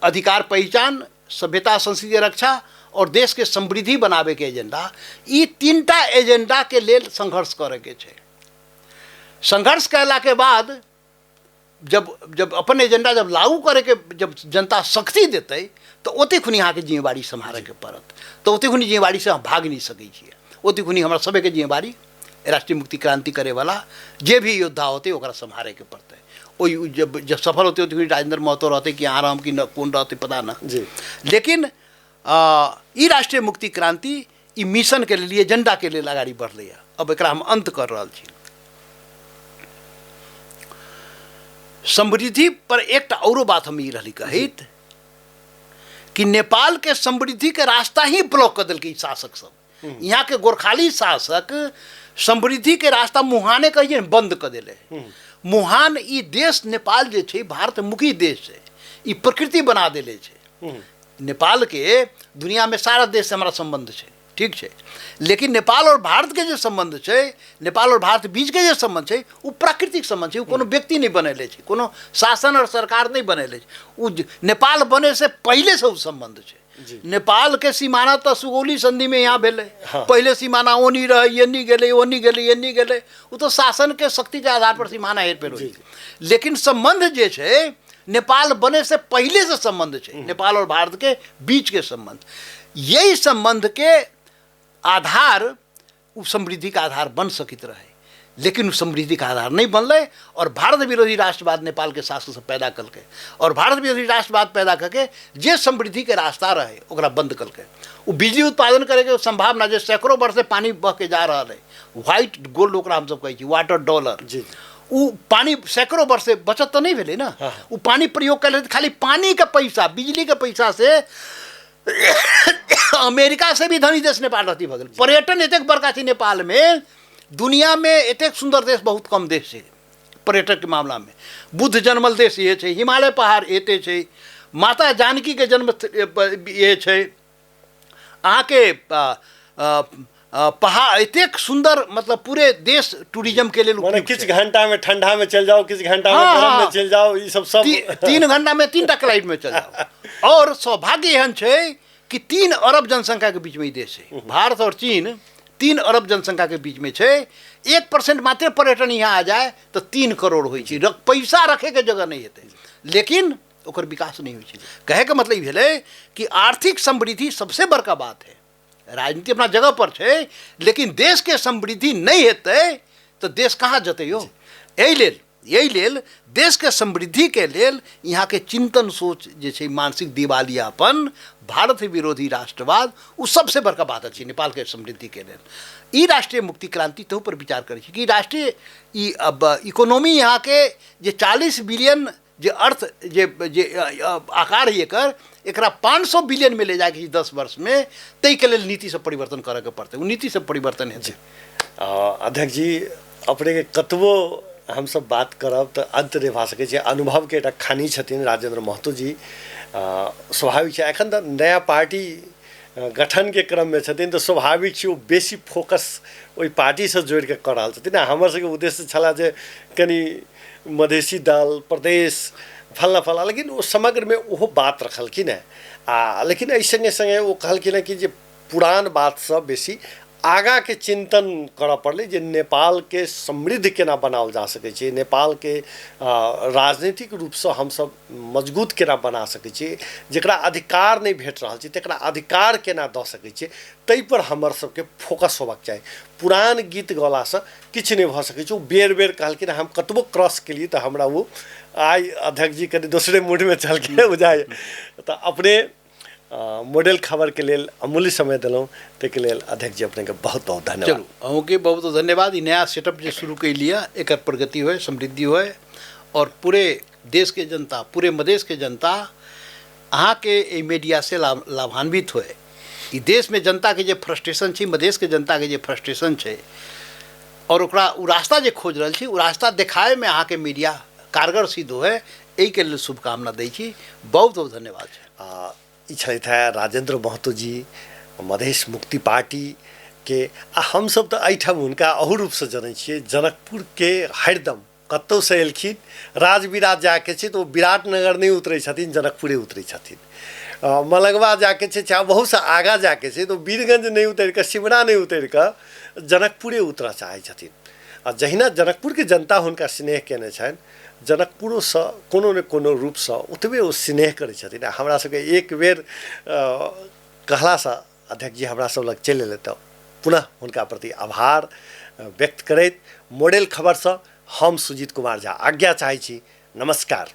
अधिकार पहिचान, सभ्यता संस्कृति रक्षा और देश के समृद्धि बनाबे के एजेंडा, ई 3टा एजेंडा के लेल संघर्ष करे के छै। संघर्ष कयला के बाद जब जब अपन एजेंडा जब लागू करे के जब जनता शक्ति देतै तऽ ओते खुनी अहाँके जिम्मेवारी सम्हारैके पड़त, तऽ ओते खुनी जिम्मेवारी से अहाँ भाग नहीं सकै छियै। ओते खुनी हमरा सबके जिम्मेवारी राष्ट्रीय मुक्ति क्रांति करे वाला जे भी योद्धा होतै ओकरा सम्हारैके पड़तै। ओहि जब जब सफल होते होते राजेंद्र महतो रहते कि यहाँ राम कि न कोन रहते पता न जी। लेकिन ई राष्ट्रीय मुक्ति क्रांति ई मिशन के लेल, एजेंडा के लेल अगाडि बढ़लैए। अब एकरा हम अंत कर रहल छी। समृद्धि पर एकटा औरो बात हम ई रहली कहैत कि नेपाल के समृद्धि के रास्ता ही ब्लॉक कर देलकै शासक सब। यहाँ के गोरखाली शासक समृद्धि के रास्ता मुहाने कहिए बंद कर देले। मुहान ई देश नेपाल जे छै भारतमुखी देश छै, ई प्रकृति बना देले छै। नेपाल के दुनिया में सारा देश से हमारा संबंध छै, ठीक छै, लेकिन नेपाल और भारत के जे संबंध छै, नेपाल और भारत बीच के जे संबंध छै, ओ प्राकृतिक संबंध छै। ओ कोनो व्यक्ति नहि बनेले छै, कोनो शासन और सरकार नहि बनेले छै। ओ नेपाल बने से पहिले से ओ संबंध छै। नेपाल के सीमाना तऽ सुगौली संधि में यहाँ भेलै। हाँ। पहिले सीमाना ओनी रहै, एन्नी गेलै, ओनी गेलै, एन्नी गेलै, ओ तऽ शासन के शक्ति के आधार पर सीमाना हेरफेर होइ छै। लेकिन संबंध जे छै नेपाल बने से पहिले से संबंध छै, नेपाल और भारत के बीच के संबंध। यही संबंध के आधार उ समृद्धि के आधार बन सकित रहे, लेकिन उ समृद्धि के आधार नहीं बनलै और भारत विरोधी राष्ट्रवाद नेपाल के शासक सब पैदा कलकै और भारत विरोधी राष्ट्रवाद पैदा करके जे समृद्धि के रास्ता रहे ओकरा बंद कलकै। उ बिजली उत्पादन करैके संभावना जे सैकड़ों वर्ष से पानी बह के जा रहल है, व्हाइट गोल्ड ओकरा हमसब कहै छी, वाटर डॉलर, जी। उ पानी सैकड़ों वर्ष से बचत तऽ नहीं भेलै ना। हाँ। उ पानी प्रयोग कयल खाली पानी के पैसा, बिजली के पैसा से अमेरिका से भी धनी देश नेपाल रहती भऽ गेल। पर्यटन एतेक बड़का छै नेपाल में, दुनिया में एतेक सुंदर देश बहुत कम देश छै पर्यटक के मामला में। बुद्ध जन्मल देश ये छै, हिमालय पहाड़ एते छै, माता जानकी के जन्म ये छै, अहाँके पहाड़ एतेक सुंदर, मतलब पूरे देश टूरिज्म के लेल माने उपयुक्त किछु छै। घंटा में ठंडा में चलि जाओ, किछु घंटा में हाँ, गरम में हाँ। चलि जाओ, ई सब सब 3 घंटा में 3टा क्लाइट में चल जाओ। और सौभाग्य एहन छै कि 3 अरब जनसंख्या के बीच में ई देश छै। भारत और चीन 3 अरब जनसंख्या के बीच में छै। 1% मात्र पर्यटन यहाँ आ जाए तो 3 करोड़ होइ छै। पैसा रखे के जगह नहीं हेतै, लेकिन ओकर विकास नहीं होइ छै। कहे के मतलब ई भेलै कि आर्थिक समृद्धि सबसे बड़का बात है। राजनीति अपना जगह पर छै, लेकिन देश के समृद्धि नहीं हेतै तो देश कहाँ जतै यो। एहि लेल देश के समृद्धि के लेल यहाँ के चिंतन सोच जे छै, मानसिक दिवालियापन, भारत विरोधी राष्ट्रवाद, उ सबसे बड़का बात अछि नेपाल के समृद्धि के लेल। ई राष्ट्रीय मुक्ति क्रांति तहु पर विचार करै छी कि राष्ट्रीय ई अब इकोनॉमी यहाँ के जे 40 बिलियन जे अर्थ जे जे आकार है एकर, एकरा 500 बिलियन में ले जाके 10 वर्ष में, ताहिके लेल नीति सब परिवर्तन करऽके पड़तै। ओ नीति सब परिवर्तन हेतै। अध्यक्ष जी, अपने के कतबो हमसब बात करब तऽ अंत नहि भऽ सकै छै। अनुभव के एकटा खानी छथिन राजेंद्र महतो जी। स्वाभाविक छै एखन तऽ नया पार्टी गठन के क्रम में छथिन, तऽ स्वाभाविक छै ओ बेसी फोकस ओहि पार्टीसँ जोड़िके कऽ रहल छथिन। आ हमर सबके उद्देश्य छलए जे कनि मधेसी दल प्रदेश फल्ला फल्ला, लेकिन ओ समग्रमे ओहो बात रखलखिन हेँ। आ लेकिन एहि सङ्गे सङ्गे ओ कहलखिन हेँ कि जे पुरान बातसँ बेसी आगाँके चिन्तन करऽ पड़लै जे नेपालके समृद्ध केना बनाओल जा सकै छै, नेपालके राजनीतिक रूपसँ हमसब मजबूत केना बना सकै छी, जकरा अधिकार नहि भेट रहल छै तकरा अधिकार केना दऽ सकै छियै, ताहिपर हमर सबके फोकस होबाक चाही। पुरान गीत गौलासँ किछु नहि भऽ सकै छै। ओ बेर बेर कहलखिन हम कतबो क्रॉस केलियै तऽ हमरा ओ आइ अध्यक्ष जी कनि दोसरे मूडमे छलखिन बुझाइए। तऽ अपने मॉडल खबर के लेल अमूल्य समय देलहुँ, ताहिके लेल अध्यक्ष जी अपनेके बहुत बहुत धन्यवाद। चलू, अहूँके बहुत बहुत धन्यवाद। ई नया सेटअप जे शुरू कैलियै, एकर प्रगति होय, समृद्धि होय और पूरे देश के जनता, पूरे मधेश के जनता अहाँके एहि मीडिया से लाभान्वित होय। ई देश में जनता के जे फ्रस्ट्रेशन छै, मधेश के जनता के जे फ्रस्ट्रेशन छै और ओकरा ओ रास्ता जे खोज रहल छै, ओ रास्ता देखाय में अहाँके मीडिया कारगर सिद्ध होय, एहिके लेल शुभकामना दै छी। बहुत बहुत धन्यवाद छै। ई छलथि हेँ राजेंद्र महतो जी, मधेश मुक्ति पार्टी के। आ हमसब तऽ एहिठाम हुनका अहू रूपसँ जनै छियै, जनकपुरके हरदम कतहुसँ एलखिन राजविराज जाके छै तऽ ओ विराटनगर नहि उतरै छथिन, जनकपुरे उतरै छथिन। मलंगवा जाके छै, चाहे बहुतसँ आगाँ जाके छै तऽ ओ वीरगंज नहि उतरि कऽ, सिमरा नहि उतरि कऽ जनकपुरे उतरऽ चाहै छथिन। आ जहिना जनकपुरके जनता हुनका स्नेह केने छनि, जनकपुरोसँ कोनो ने कोनो रूपसँ ओतबे ओ स्नेह करै छथिन। आ हमरा सबके एक बेर कहलासँ अध्यक्ष जी हमरा सब लग चलि एलै तऽ पुनः हुनका प्रति आभार व्यक्त करैत मॉडल खबरसँ हम सुजीत कुमार झा आज्ञा चाहै छी। नमस्कार।